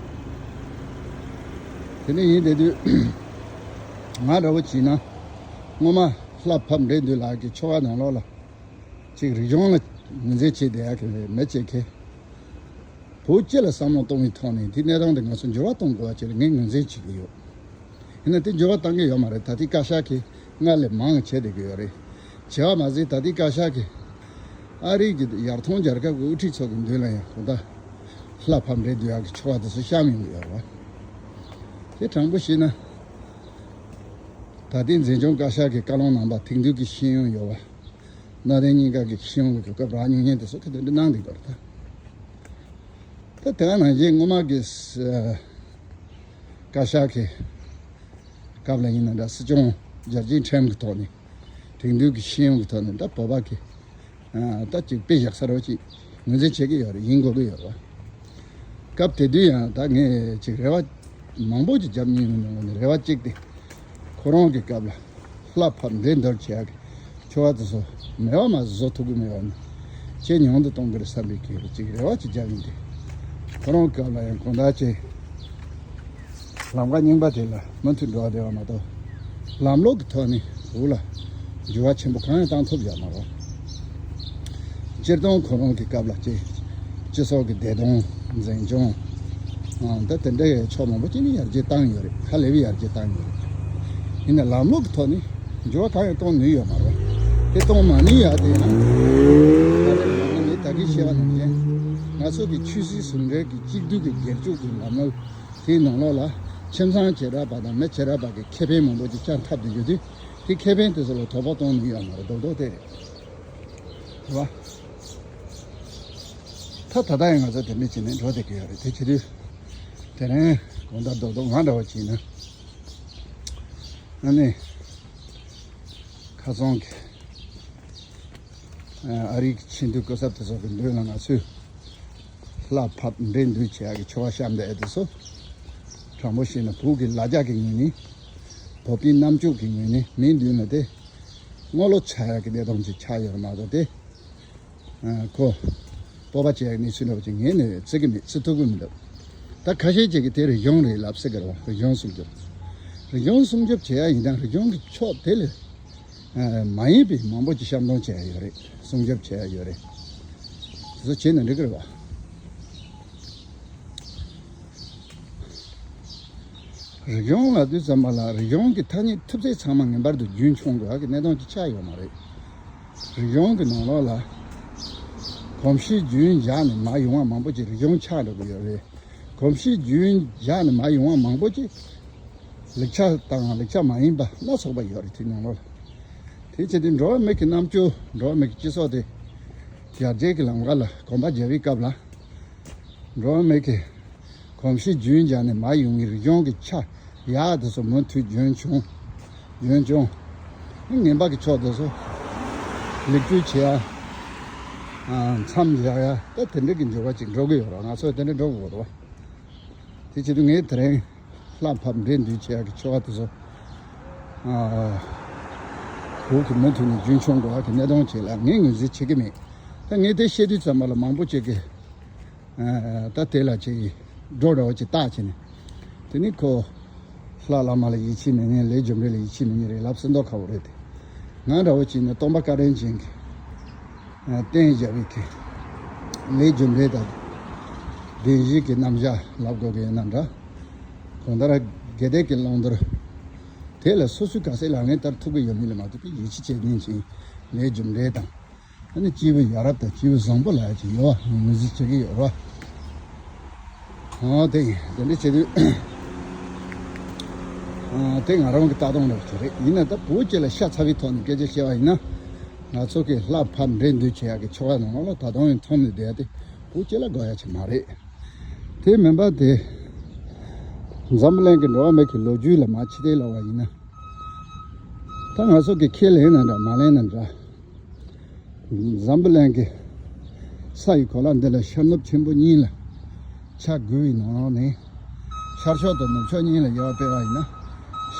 དེ་འདྲ་ཡིན་དེ་དུས་ང་འདྲ་བོ་བྱས་ན་སྔོན་མ་ལྷ་ཕབ་འདྲེ་འདུལ་ལགས་ཀྱི་ཆོ་ག་ནང་ལོགས་ལ་ཅིག་རིག་གཞུང་ལ་ངོས་འཛིན་བྱས་བསྡད་ཡག་གི་མི་ཅིག་གིས། བོད་སྤྱི་ལ་བསམ་བློ་གཏོང་བའི་ཐོག་ནས་དེའི་གནས་སྟངས་དེ་ང་ཚོ་འགྱུར་བ་གཏོང་དགོས་པ་ཅིག་ལ་ངས་ངོས་འཛིན་བྱེད་ཀྱི་ཡོད། ཡིན་ན་དེ་འགྱུར་བ་གཏང་གི་ཡོད་མ་རེད། ད་ལྟའི་བཀའ་ཤག་གིས་སྔར་ལས་མང་བྱས་བསྡད་ཀྱི་ཡོད་རེད། བྱས་པ་མ་ཟད་ད་ལྟའི་བཀའ་ཤག་གིས་ཨ་རིའི་གི་ཡར་ཐོན་རྒྱལ་ཁབ་ཀྱི་དབུ་ཁྲིད་ཚོ་གི་མདུན་ལ་ཡང་གང་ལྟར་ལྷ་ཕབ་འདྲེ་འདུལ་ཡག་གི་ཆོ་ག་དེ་ཚོ་བཤམས་ཡོང་གི་ཡོད་རེད་བ། དེ་དྲང་པོ་བཤད་ན་ད་ལྟའི་འཛིན་སྐྱོང་བཀའ་ཤག་གི་བཀའ་ལུང་རྣམ་པ་དེང་དུས་ཀྱི་ཤེས་ཡོན་ཡོད་པ། གནའ་དེང་གཉིས་ཀ་གི་ཤེས་ཡོན་གྱི་གོ་སྐབས་རག་མྱོང་མཁན་དེ་ཚོ་གི་དེ་འདྲ་གནང་འདུག་པ་རེད་ད། ད་དེ་ག་ནང་བཞིན་སྔོན་མ་གི་ས་བཀའ་ཤག་གི་སྐབས་ལ་ཡིན་ན་འདྲ། སྲིད་སྐྱོང་རྒྱལ་སྤྱིའི་ཁྲིམས་ཀྱི་ཐོག་ནས་དེང་དུས་ཀྱི་ཤེས་ཡོན་གྱི་ཐོག་ནས་ད་བོད་པ་གི་ཨ་ད་ཅིག་དཔེ་བཞག་ས་རོ་ཅིག་ངོས་འཛིན་བྱེད་ཀྱི་ཡོད་རེད། ཡིན་དགོས་ཀྱི་ཡོད་རེད་བ། སྐབས་དེ་དུས་ཡང་ད་ངས་ཅིག་རེ་བ་མང་པོ་ཅིག་བརྒྱབ་མྱོང་ཡོད་ནང་ནས་རེ་བ་གཅིག་དེ་ཁོ་རང་གི་སྐབས་ལ་ལྷ་ཕབ་འདྲེ་འདུལ་བྱེད་ཡག་གི་ཆོ་ག་དེ་ཚོ་མེད་པ་མ་བཟོ་ཐུབ་ཀྱི་མེད་པ་ནི་ཇེ་ཉུང་དུ་གཏོང་གི་རེད་བསམ་པའི་གི་ཅིག་རེ་བ་ཅིག་བརྒྱབ་ཡིན་ཏེ། ཁོ་རང་སྐབས་ལ་ཡང་གང་ལྟར་ཅིག་ལམ་ཁ་རྙིང་པ་དེ་ལ་མུ་མཐུད་འགྲོ་བ་དེ་བ་མ་གཏོགས་ལམ་ལུགས་ཀྱི་ཐོག་ནས་བོད་ལ་འགྱུར་བ་ཆེན་པོ་གང་ཡང་བཏང་ཐུབ་ཡོད་མ་རེད། སྤྱིར་བཏང་ཁོ་རང་གི་སྐབས་ལ་ཅིག་སྤྱི་ཚོགས་ཀྱི་བདེ་དོན། འཛིན་སྐྱོང་། ཨང་། ད་དེ་འདྲའི་ཕྱོགས་མང་པོ་ཅིག་ནས་ཡར་རྒྱས་བཏང་ཡོད་རེད། ཧ་ལས་པའི་ཡར་རྒྱས་བཏང་ཡོད་རེད། ཡིན་ན་ལམ་ལུགས་ཀྱི་ཐོག་ནས་འགྱུར་བ་གང་ཡང་གཏོང་ནུས་ཡོད་མ་རེད། དེ་གཏོང་མ་ནུས་ཡག་དེ་ཡིན་ན། ད་ལྟ་ངས་ད་གིན་བཤད་པ་ནང་བཞིན་ང་ཚོ་གི་ཆོས་སྲིད་ཟུང་འབྲེལ་གྱི་གཅིག་སྡུད་ཀྱི་རྒྱལ་སྤྱི་གི་ལམ་ལུགས་དེའི་ནང་ལོགས་ལ་ཁྱིམ་ཚང་བྱེ་བྲག་པ་དང་མི་བྱེ་བྲག་པ་གི་ཁེ་ཕན་མང་པོ་ཅིག་བཅའ་འཐབ་བསྡད་ཡོད་དུས། དེ་ཁེ་ཕན་དེ་ཚོ་ལ་དོགས་པ་གཏོང་ནུས་ཡོད་མ་རེད། རྡོག་རྡོག་དེ་རེད། རེད་བ། ད་ད་ལྟ་ཡང་ང་ཚོ་དེ་འདྲ་བྱས་ནས་འགྲོ་བསྡད་ཀྱི་ཡོད་རེད། དེ་བྱེད་དུས་དེ་རིང་གང་ལྟར་རྡོག་རྡོག་ང་འདྲ་བོ་བྱས་ན། ཨ་ནི་ཁ་སང་གི་ཨ་རིའི་ཆེས་མཐོའི་སྐུ་ཚབ་དེ་ཚོ་གི་མདུན་ལ་ང་ཚོས་ལྷ་ཕབ་འདྲེ་འདུལ་བྱེད་ཡག་གི་ཆོ་ག་བཤམས་བསྡད་དེ་ཚོ། དྲང་པོ་བཤད་ན་བོད་ཀྱི་ལ་རྒྱ་གི་ངོས་ནས། བོད་པའི་རྣམ་དཔྱོད་ཀྱི་ངོས་ནས་མིའི་མདུན་ལ་དེ་དངོས་ལོ་ཆགས་ཡག་གི་གནས་སྟངས་ཅིག་ཆགས་ཡོད་རེད་མ་གཏོགས་དེ། ཨ། ཁོ་སྤོབས་པ་བྱེད་ཡག་གནས་ཚུལ་འདྲ་བོ་ཅིག་ངས་ནི་བརྩི་གི་མེད། བརྩི་ཐུབ་ཀྱི་མི་འདུག། ད་ཁ་ཤས་ཅིག་གིས་དེ་རིག་གཞུང་རེད་ལབ་སྲིད་ཀྱི་རེད་བ། རིག་གཞུང་སྲུང་སྐྱོབ། རིག་གཞུང་སྲུང་སྐྱོབ་བྱེད་ཡག་ཡིན་ཙང་རིག་གཞུང་གི་ཕྱོགས་དེ་ལས་ཨ་མ་ཡིན་པའི་མང་པོ་ཅིག་བཤམས་གཏོང་བྱེད་ཡག་ཡོད་རེད། སྲུང་སྐྱོབ་བྱེད་ཡག་ཡོད་རེད། དེ་ཚོ་བྱས་ན་འགྲིག་གི་རེད་བ། རིག་གཞུང་ལབ་དུས་ཙམ་པ་ལ་རིག་གཞུང་གི་ཐ་སྙད་ཐུབ་ཚད་ཚང་མ་ངེས་པར་དུ་རྒྱུན་འཁྱོངས་དགོས་ཡག་གི་གནས་སྟངས་ཅིག་ཆགས་ཡོད་མ་རེད། རིག་གཞུང་གི་ནང་ལོགས་ལ་གོམས་གཤིས་རྒྱུན་བཞག་ནས་མར་ཡོང་བ་མང་པོ་ཅིག་རིག་གཞུང་ཆགས་འགྲོ་གི་ཡོད་རེད། གོམས་གཤིས་རྒྱུན་བཞག་ནས་མར་ཡོང་བ་མང་པོ་ཅིག་ལེགས་ཆ་དང་ལེགས་ཆ་མ་ཡིན་པ་སྣ་ཚོགས་པ་ཡོད་རེད། དེ་ནང་ལོགས་ལ། དེ་བྱས་ཏེ་འགྲོ་བ་མི་གི་རྣམ་དཔྱོད། འགྲོ་བ་མི་གི་སྤྱི་ཚོགས་དེ་ཡར་རྒྱས་ཀྱི་ལམ་ཁ་ལ་གོམ་པ་རྒྱག་པའི་སྐབས་ལ། འགྲོ་བ་མི་གི་ གོམས་གཤིས་རྒྱུན་འཇགས་ནས་མར་ཡོང་མཁན་རིག་གཞུང་གི་ཆ་ཡག་དེ་ཚོ་མུ་མཐུད་རྒྱུན་འཁྱོངས། རྒྱུན་འཁྱོངས། ངན་པ་གི་ཕྱོགས་དེ་ཚོ་ལེགས་བཅོས་བྱེད་ཡ། མཚམས་བཞག་ཡ། ད་དེ་འདྲ་གི་འགྱུར་བ་ཅིག་འགྲོ་གི་ཡོད་རེད། ང་ཚོ་དེ་འདྲ་འགྲོ་དགོས་རེད་བ། དེ་བྱེད་དུས་ངས་དེ་རིང་ལྷ་ཕབ་འདྲེ་འདུལ་བྱེད་ཡག་གི་ཆོ་ག་དེ་ཚོ། ཨ། བོད་ཀྱི་མུ་མཐུད་ནས་རྒྱུན་འཁྱོངས་དགོས་ཡག་གི་གནད་དོན་ཅིག་ལ་ངས་ངོས་འཛིན་བྱེད་ཀྱི་མེད། ད་ངས་དེ་བཤད་དུས་ཙམ་པ་ལ་མང་པོ་ཅིག་གིས། ཨ། ད་དེ་ལ་ཅིག་སྒྲོ་འདྲ་བོ་ཅིག་བཏགས་བྱས་ནས། དེ་ནི་ཁོ། ལྷ་བླ་མ་ལ་ཡིད་ཆེས་མེད་མཁན། ལས་རྒྱུ་འབྲས་ལ་ཡིད་ཆེས་མེད་མཁན་རེད་ལབ་སྲིད་མདོག་ཁ་པོ་རེད་དེ། ང་འདྲ་བོ་ཅིག་ནི་སྟོན་པ་བཀའ་དྲིན་ཅན་གྱི། ཨ། བསྟན་བཞག་པའི་གི་ལས་རྒྱུ་འབྲས་དང་བདེན་བཞིའི་གི་རྣམ་གཞག་ལབ་དགོས་གི་ཡིན་ན་འདྲ། གང་ལྟར་དགེ་ལྡན་གྱི་བླང་དོར་དེ་ལ་སོ་སོའི་ག་ཚད་ལ་ངས་ལྟར་ཐུབ་ཀྱི་ཡོད་མེད་ལ་མ་ལྟོས་པའི་ཡིད་ཆེས་བྱེད་མཁན་ཅིག་ལས་རྒྱུ་འབྲས་དང་། ཨ་ནི་སྐྱེས་བུ་ཡ་རབས་དང་སྐྱེས་བུ་བཟང་པོ་ལ་ཅིག་ཡོད་པ་ངོས་འཛིན་བྱེད་ཀྱི་ཡོད་རེད་བ། ཨ། དེ་ཡིན། དེ་འདྲ་བྱེད་དུས། ཨ། དེ་ང་རང་གི་ལྟ་སྟངས་རེད་བ་ཅིག་རེད། ཡིན་ན་ད་བོད་སྤྱི་ལ་ཤ་ཚ་བའི་ཐོག་ནས་སྐད་ཆ་བཤད་པ་ཡིན་ན། ང་ཚོ་གི་ལྷ་ཕབ་འདྲེ་འདུལ་བྱེད་ཡག་གི་ཆོ་ག་ནང་ལོགས་ལ་ད་དུང་ཡང་འཐོམ་ནས་བསྡད་ཡ་དེ་བོད་སྤྱི་ལ་དགོས་ཡ་ཅིག་མ་རེད། དེ་མིན་པ་དེ། འཛམ་བུ་གླིང་གི་འགྲོ་བ་མི་གི་ལོ་རྒྱུས་ལ་མར་ཕྱི་བལྟས་ལབ་པ་ཡིན་ན། ད་ང་ཚོ་གི་ཁས་ལེན་ན་འདྲ་མ་ལེན་ན་འདྲ། འཛམ་བུ་གླིང་གི་ས་ཡི་གོ་ལ་འདི་ལ་ཤར་ནུབ་ཆེན་པོ་གཉིས་ལ་ཆ་བགོས་པའི་ནང་ནས། ཤར་ཕྱོགས་དང་ནུབ་ཕྱོགས་གཉིས་ལ་དབྱེ་བ་སྤེལ་བ་ཡིན་ན།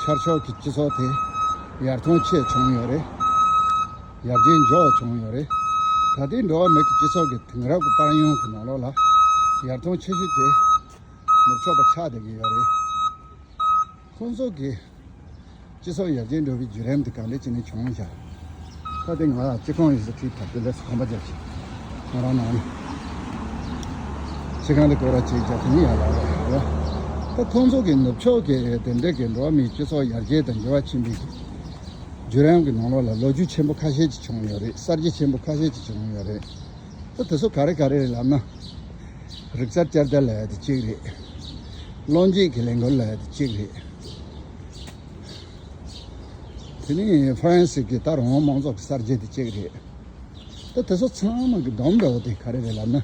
ཤར་ཕྱོགས་ཀྱི་སྤྱི་ཚོགས་དེ་ཡར་ཐོན་ཆེ་བྱུང་ཡོད་རེད། ཡར་རྒྱས་མགྱོགས་བྱུང་ཡོད་རེད། ད་ལྟའི་འགྲོ་བ་མི་གི་སྤྱི་ཚོགས་ཀྱི་དེང་རབས་ཀྱི་དཔལ་ཡོན་གྱི་ནང་ལོགས་ལ་ཡར་ཐོན་ཆེ་ཤོས་དེ་ནུབ་ཕྱོགས་པ་ཆགས་བསྡད་ཀྱི་ཡོད་རེད། ཁོང་ཚོ་གིས་སྤྱི་ཚོགས་ཡར་རྒྱས་འགྲོ་བའི་བརྒྱུད་རིམ་དེ་ག་འདྲ་བྱས་ནས་བྱུང་བཞག་ད་དེ་ང་ལ་སྤྱི་ཁང་ཡོད་ས་ཁྲིད་ཐབས་དེ་ལས་སུ་གོམ་པ་རྒྱབ་ཅིག་ང་རང་ནང་ནས་སྤྱི་ཁང་དེ་སྐོར་ར་བྱེད་རྒྱ་དེ་ནི་ཡར་ལ་ར་ར། ད་ཁོང་ཚོ་གི་ནུབ་ཕྱོགས་ཀྱི་དེ་འདྲ་གི་འགྲོ་བ་མིའི་སྤྱི་ཚོགས་ཡར་རྒྱས་དང་འགྱུར་བ་ཕྱིན་པའི་བརྒྱུད་རིམ་གྱི་ནང་ལོགས་ལ་ལོ་རྒྱུས་ཆེན་པོ་ཁ་ཤས་ཅིག་བྱུང་ཡོད་རེད། གསར་བརྗེ་ཆེན་པོ་ཁ་ཤས་ཅིག་བྱུང་ཡོད་རེད། ད་དེ་ཚོ་ག་རེ་ག་རེ་རེད་ལབ་ན། རིག་རྩལ་བསྐྱར་དར་ལབ་ཡ་དེ་གཅིག་རེད། བློ་འབྱེད་ཀྱི་ལས་འགུལ་ལབ་ཡ་དེ་གཅིག་རེད། དེ་ནས་ཧྥ་རན་སི་གི་ད་རང་དབང་དམངས་གཙོ་གི་གསར་བརྗེ་དེ་གཅིག་རེད། ད་དེ་ཚོ་ཚང་མ་གི་སྡོམ་འདྲ་བོ་དེ་ག་རེ་རེད་ལབ་ན།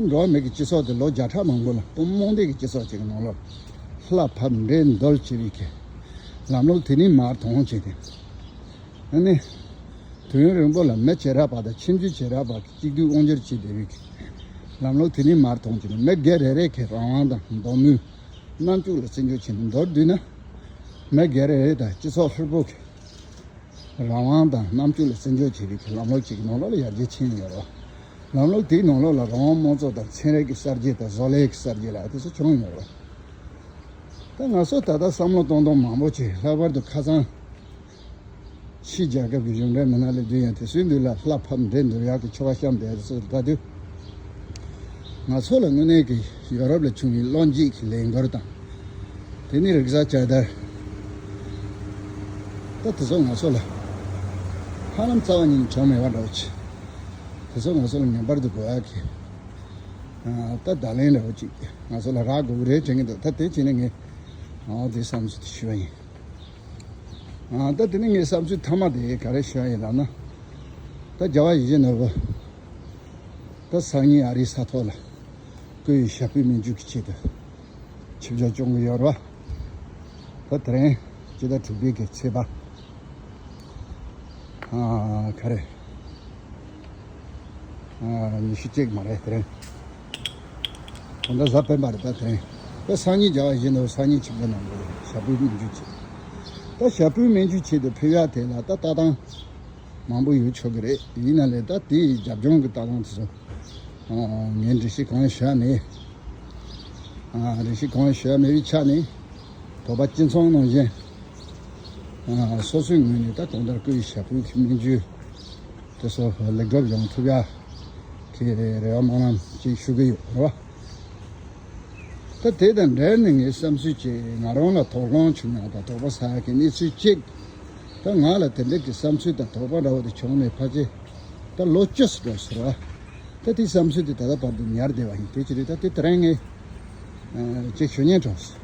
འགྲོ་བ་མི་གི་སྤྱི་ཚོགས་དེ་ལོ་བརྒྱ་ཕྲག་མང་པོ་ལ་དཔུང་རྨོངས་དད་ཀྱི་སྤྱི་ཚོགས་ཅིག་གི་ནང་ལོགས་ལྷ་ཕབ་འདྲེ་འདུལ་བྱེད་པའི་གི་ལམ་ལུགས་དེ་ནི་མར་ཐོན་བྱས་ཏེ། ཨ་ནི། དུས་ཡུན་རིང་པོ་ལ་མི་བྱེ་བྲག་པ་དང་ཁྱིམ་རྒྱུད་བྱེ་བྲག་པ་གི་གཅིག་སྡུད་དབང་སྒྱུར་བྱེད་བསྡད་པའི་ལམ་ལུགས་དེ་ནི་མར་ཐོན་གྱི་འདུག་མི་སྒེར་རེ་རེ་གི་རང་དབང་དང་འདོད་མོས་རྣམ་དཔྱོད་ལ་བརྩི་འཇོག་བྱས་ནས་མདོར་བསྡུས་ན། མི་སྒེར་རེ་རེ་དང་སྤྱི་ཚོགས་ཧྲིལ་པོ་གི་རང་དབང་དང་རྣམ་དཔྱོད་ལ་བརྩི་འཇོག་བྱེད་པའི་ལམ་ལུགས་ཅིག་གི་ནང་ལོགས་ལ་ཡར་རྒྱས་ཕྱིན་ཡོད་རེད། ལམ་ལུགས་དེའི་ནང་ལོགས་ལ་རང་དབང་དམངས་གཙོ་དང་ཚན་རིག་གི་གསར་བརྗེ་དང་བཟོ་ལས་ཀྱི་གསར་བརྗེ་ལ་དེ་ཚོ་བྱུང་ཡོད་རེད། ད་ང་ཚོ་ད་ལྟ་བསམ་བློ་གཏོང་སྟངས་མང་པོ་ཅིག་ལྷག་པར་དུ་ཁ་སང་། ཕྱིའི་རྒྱལ་ཁབ་ཀྱི་གཞུང་འབྲེལ་མི་སྣ་སླེབས་དུས་ཡང་དེ་ཚོའི་མདུན་ལ་ལྷ་ཕབ་འདྲེ་འདུལ་ཡག་གི་ཆོ་ག་བཤམས་བསྡད་ཚོ་ལྟ་དུས། ང་ཚོ་ལ་དངོས་གནས་ཀྱི་ཡོ་རོབ་ལ་བྱུང་བའི་བློ་འབྱེད་ཀྱི་ལས་འགུལ་དང་། དེ་ནི་རིག་གསར་བསྐྱར་དར། ད་དེ་ཚོ་ང་ཚོ་ལ་ཧ་ལམ་རྩ་བ་ཉིད་ནས་བྱུང་མེད་པ་འདྲ་བོ་ཅིག་དེ་ཚོ་ང་ཚོ་ལ་ངེས་པར་དུ་དགོས་ཡག་གི་ད་བརྡ་ལན་འདྲ་བོ་ཅིག་ང་ཚོ་ལ་རག་དགོས་ཀྱི་རེད་དྲན་གྱི་འདུག་ད་དེ་བྱས་ནས་ངས་ཨ་དེ་བསམ་ཚུལ་དེ་ཞུ་བ་ཡིན། ཨ་ད་དེ་ནས་ངའི་བསམ་ཚུལ་མཐའ་མ་དེ་ག་རེ་ཞུ་ཡ་ཡིན་ལབ་ན། ད་རྒྱལ་བ་ཡིད་བཞིན་ནོར་བུ། ད་སང་ཉིན་ཨ་རིའི་ས་ཐོག་ལ་སྐུ་ཡི་ཞབས་པུས་སྨན་བཅོས་ཀྱི་ཆེད་དུ་ཆིབས་བསྒྱུར་སྐྱོང་གི་ཡོད་རེད་བ། ད་དེ་རིང་སྤྱི་ཟླ་དྲུག་པའི་གི་ཚེས་པ། ཨ་ག་རེ། ཨ་ཉི་ཤུ་གཅིག་མ་རེད་དེ་རིང་། ད་ལྟ་གཟའ་སྤེན་པ་རེད་ད་དེ་རིང་། ད་སང་ཉིན་རྒྱལ་བ་ཡིད་བཞིན་ནོར་བུ་སང་ཉིན་ཆིབས་བསྒྱུར་གནང་དགོས་རེད། ཞབས་པུས་སྨན་བཅོས་ཆེད། ད་ཞབས་པུས་སྨན་བཅོས་ཆེད་དུ་ཕེབས་ཡག་དེ་ལ་ད་ལྟ་སྟངས་མང་པོ་ཡོད་ཆོག་གི་རེད། ཡིན་ན་ལས་ད་དེའི་རྒྱབ་ལྗོངས་ཀྱི་ལྟ་སྟངས་དེ་ཚོ་ངས་འགྲེལ་བཤད་གང་ཡང་ཞུ་ཡ་མེད། ཨ་འགྲེལ་བཤད་གང་ཡང་ཞུ་ཡ་མེད་པའི་ཆ་ནས་དོགས་པ་ཅི་མཚུངས་ནང་བཞིན། ཨ་སོ་སོའི་ངོས་ནས་ད་གང་ལྟར་སྐུ་ཡི་ཞབས་པུས་ཀྱི་སྨན་བཅོས་དེ་ཚོ་ལེགས་གྲུབ་ཡོང་ཐུབ་ཡ་གི་རེ་བ་སྨོན་ལམ་ཅིག་ཞུ་གི་ཡོད་རེད་བ། ད་དེ་དང་འབྲེལ་ནས་ངའི་བསམ་ཚུལ་གཅིག་ང་རང་ལ་དོགས་སློང་བྱུང་ཡག་དང་དོགས་པ་ཟ་ཡག་གི་གནས་ཚུལ་གཅིག་ད་ང་ལ་དེ་འདྲ་གི་བསམ་ཚུལ་དང་དོགས་པ་འདྲ་བོ་དེ་བྱུང་ནས་ཕལ་ཆེར་ད་ལོ་བཅུ་ཙམ་འགྲོ་ཟེར་བ། ད་དེའི་བསམ་ཚུལ་དེ་ད་ལྟ་བར་དུ་ཉར་བསྡད་པ་ཡིན། དེ་ཅི་རེད། ད་དེ་དེ་རིང་ངས་ཨ་གཅིག་ཞུ་སྙིང་བྲོ་སོང་།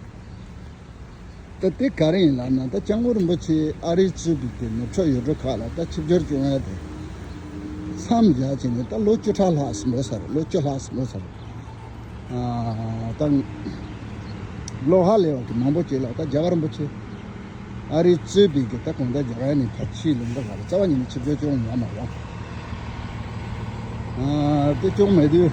ད་དེ་ག་རེ་ཡིན་ལབ་ན། ད་སྐྱབས་མགོན་རིན་པོ་ཆེ་ཨ་རིའི་གཙོས་པའི་དེ་ནུབ་ཕྱོགས་ཡུལ་གྲུ་ཁག་ལ་ད་ཆིབས་བསྒྱུར་བསྐྱོན་ཡ་དེ་མཚམས་བཞག་བྱས་ནས་ད་ལོ་བཅུ་ཕྲག་ལྷག་ཙམ་འགྲོ་ས་རེད། ལོ་བཅུ་ལྷག་ཙམ་འགྲོ་ས་རེད། ད་ལོ་ཧ་ལས་པ་གི་མང་པོ་ཅིག་ལ་ད་རྒྱལ་བ་རིན་པོ་ཆེ་ཨ་རིའི་གཙོས་པའི་གི་ད་གང་ལྟར་རྒྱ་གར་ནས་ཕར་ཕྱིའི་ལུང་པ་ག་ལ་རྩ་བ་ཉིད་ནས་ཆིབས་བསྒྱུར་བྱུང་ཡོད་མ་རེད། དེ་བྱུང་མེད་དུས།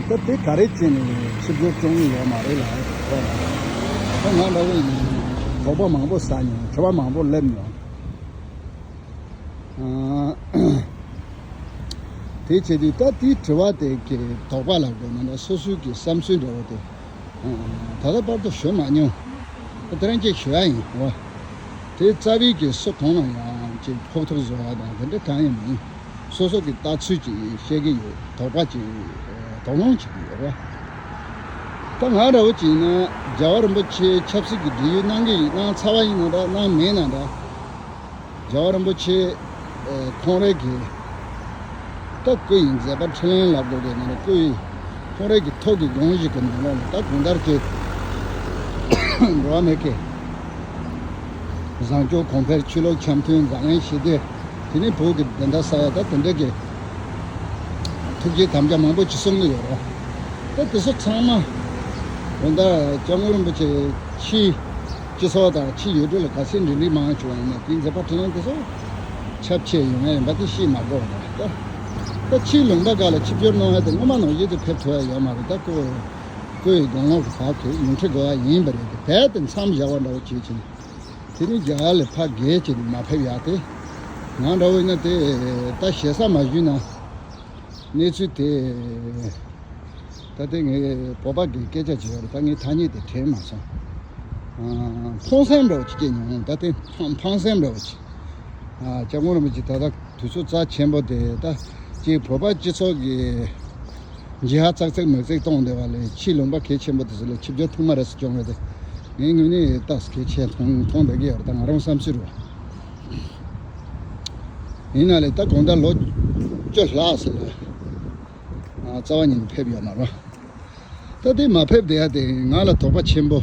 ད་དེ་ག་རེ་བྱས་ནས་ཆིབས་བསྒྱུར་བྱུང་ཡོད་མ་རེད་ལ། ད་ང་འདྲ་བོ་ཡིན་དོགས་པ་མང་པོ་ཟ་མྱོང་། དྲི་བ་མང་པོ་སླེབས་མྱོང་། དེ་བྱེད་དུས་ད་དེའི་དྲི་བ་དེ་གི་དོགས་པ་ལ་དགོས་ན་ད་སོ་སོའི་གི་བསམ་ཚུལ་འདྲ་བོ་དེ་ད་ལྟ་བར་དུ་ཞུ་མ་མྱོང་། ད་དེ་རིང་ཅིག་ཞུ་ཡ་ཡིན་རོ། དེ་རྩ་བའི་གི་སུ་གང་ལ་ཡང་ཅིག་ཕོག་ཐུག་བཟོ་ཡ་དང་དེ་འདྲ་གང་ཡང་མིན། སོ་སོ་གི་ལྟ་ཚུལ་ཅིག་བཤད་ཀྱི་ཡོད། དོགས་པ་ཅིག་དོགས་སློང་བྱེད་ཀྱི་ཡོད་རོ། ད་ང་འདྲ་བོ་ཅིག་ཡིན་ན་རྒྱལ་བ་རིན་པོ་ཆེ་ཆབ་སྲིད་ཀྱི་སྒྲིག་ཡོད་གནང་གི་ཡོད། གནང་ཚར་བ་ཡིན་ན་འདྲ་གནང་མེད་ན་འདྲ། རྒྱལ་བ་རིན་པོ་ཆེ་ཁོང་རང་གི་ད་སྐུ་ཡི་མཛད་པ་འཕྲིན་ལས་ལབ་དགོས་དེ་ནང་སྐུ་ཡི་ཁོང་རང་གི་ཐུགས་ཀྱི་དགོངས་གཞི་གི་ནང་ལོགས་ལ་ད་གང་ལྟར་གྱི་འགྲོ་བ་མི་གི་བཟང་སྤྱོད་གོང་འཕེལ། ཆོས་ལུགས་འཆམ་མཐུན། འཛམ་གླིང་ཞི་བདེ། དེ་ནས་བོད་ཀྱི་བདེན་མཐའ་གསལ་ཡ་ད་དེ་འདྲ་གི་ཐུགས་བསྐྱེད་དམ་བཅའ་མང་པོ་ཅིག་གསུང་གི་ཡོད་རེད། ད་དེ་ཚོ་ཚང་མ་དགོང་དག་སྐྱབས་མགོན་རིན་པོ་ཆེ་ཕྱིའི་སྤྱི་ཚོགས་དང་ཕྱིའི་ཡུལ་གྲུ་ལ་ག་ཚད་འབྲེལ་འདྲིས་མང་བྱུང་བ་ཡིན་ན་དེའི་མཛད་པ་འཕྲིན་ལས་དེ་ཚོ་ཁྱབ་ཆེ་ཡོང་ཡ་ཡིན་པ་དེ་ཤེས་མ་དགོས་པ་རེད། ད་ད་ཕྱིའི་ལུང་པ་ཁག་ལ་ཆིབས་བསྒྱུར་གནང་ཡ་དེ་སྔོན་མ་ནང་བཞིན་དུ་ཕེབས་ཐུབ་ཡ་ཡོད་མ་རེད། ད་ཁོ་ཁོའི་དགུང་ལོ་གི་བར་དུ་ཉིན་ཁྲི་དགོས་ཡ་ཡིན་པ་རེད། དེ་རྦད་དེ་མཚམས་བཞག་པ་འདྲ་བོ་བྱེད་ཕྱིན། དེ་ནི་རྒྱ་གར་ལ་ཕར་རྒྱལ་བྱས་ནས་མ་ཕེབས་ཡག་དེ། ང་འདྲ་བོ་ཡིན་ན་དེ་ད་ཞེ་ས་མ་ཞུས་ན་གནས་ཚུལ་དེ། ད་དེ་ངས་བོད་པ་གི་སྐད་ཆ་བྱས་ཡོད་རེད། ད་ངས་ཐ་སྙད་དེ་དྲན་མ་སོང་། ཨ། ཕངས་སེམས་འདྲ་བོ་ཅིག་སྐྱེས་མྱོང་། ད་དེ་ཕངས་ཕངས་སེམས་འདྲ་བོ་ཅིག་ཨ། སྐྱབས་མགོན་རིན་པོ་ཆེ་ད་ལྟ་དུས་ཚོད་རྩ་ཆེན་པོ་དེ་ད་ཅིག་བོད་པ་སྤྱི་ཚོགས་ཀྱི་འགྱིག་ཧ་ཙག་ཙིག་མིག་ཙིག་གཏོང་བསྡད་པ་ལས་ཕྱིའི་ལུང་པ་གལ་ཆེན་པོ་དེ་ཚོ་ལ་ཆིབས་བསྒྱུར་ཐུབ་མ་རེད་ཟེར་བྱུང་བས་དེ་ངའི་ངོས་ནས་ཏོག་ཙམ་གལ་ཆེན་མཐོང་མཐོང་བསྡད་ཀྱི་ཡོད་རེད། ད་ང་རང་བསམ་ཚུལ་རེད་བ། ཡིན་ན་ལས་ད་གང་ལྟར་ལོ་བཅུ་ལྷག་ཙམ་ལ་ཨ་རྩ་བ་ཉིད་ནས་ཕེབས་ཡོད་མ་རེད་བ། ད་དེ་མ་ཕེབས་བསྡད་ཡ་དེ་ང་ལ་དོགས་པ་ཆེན་པོ་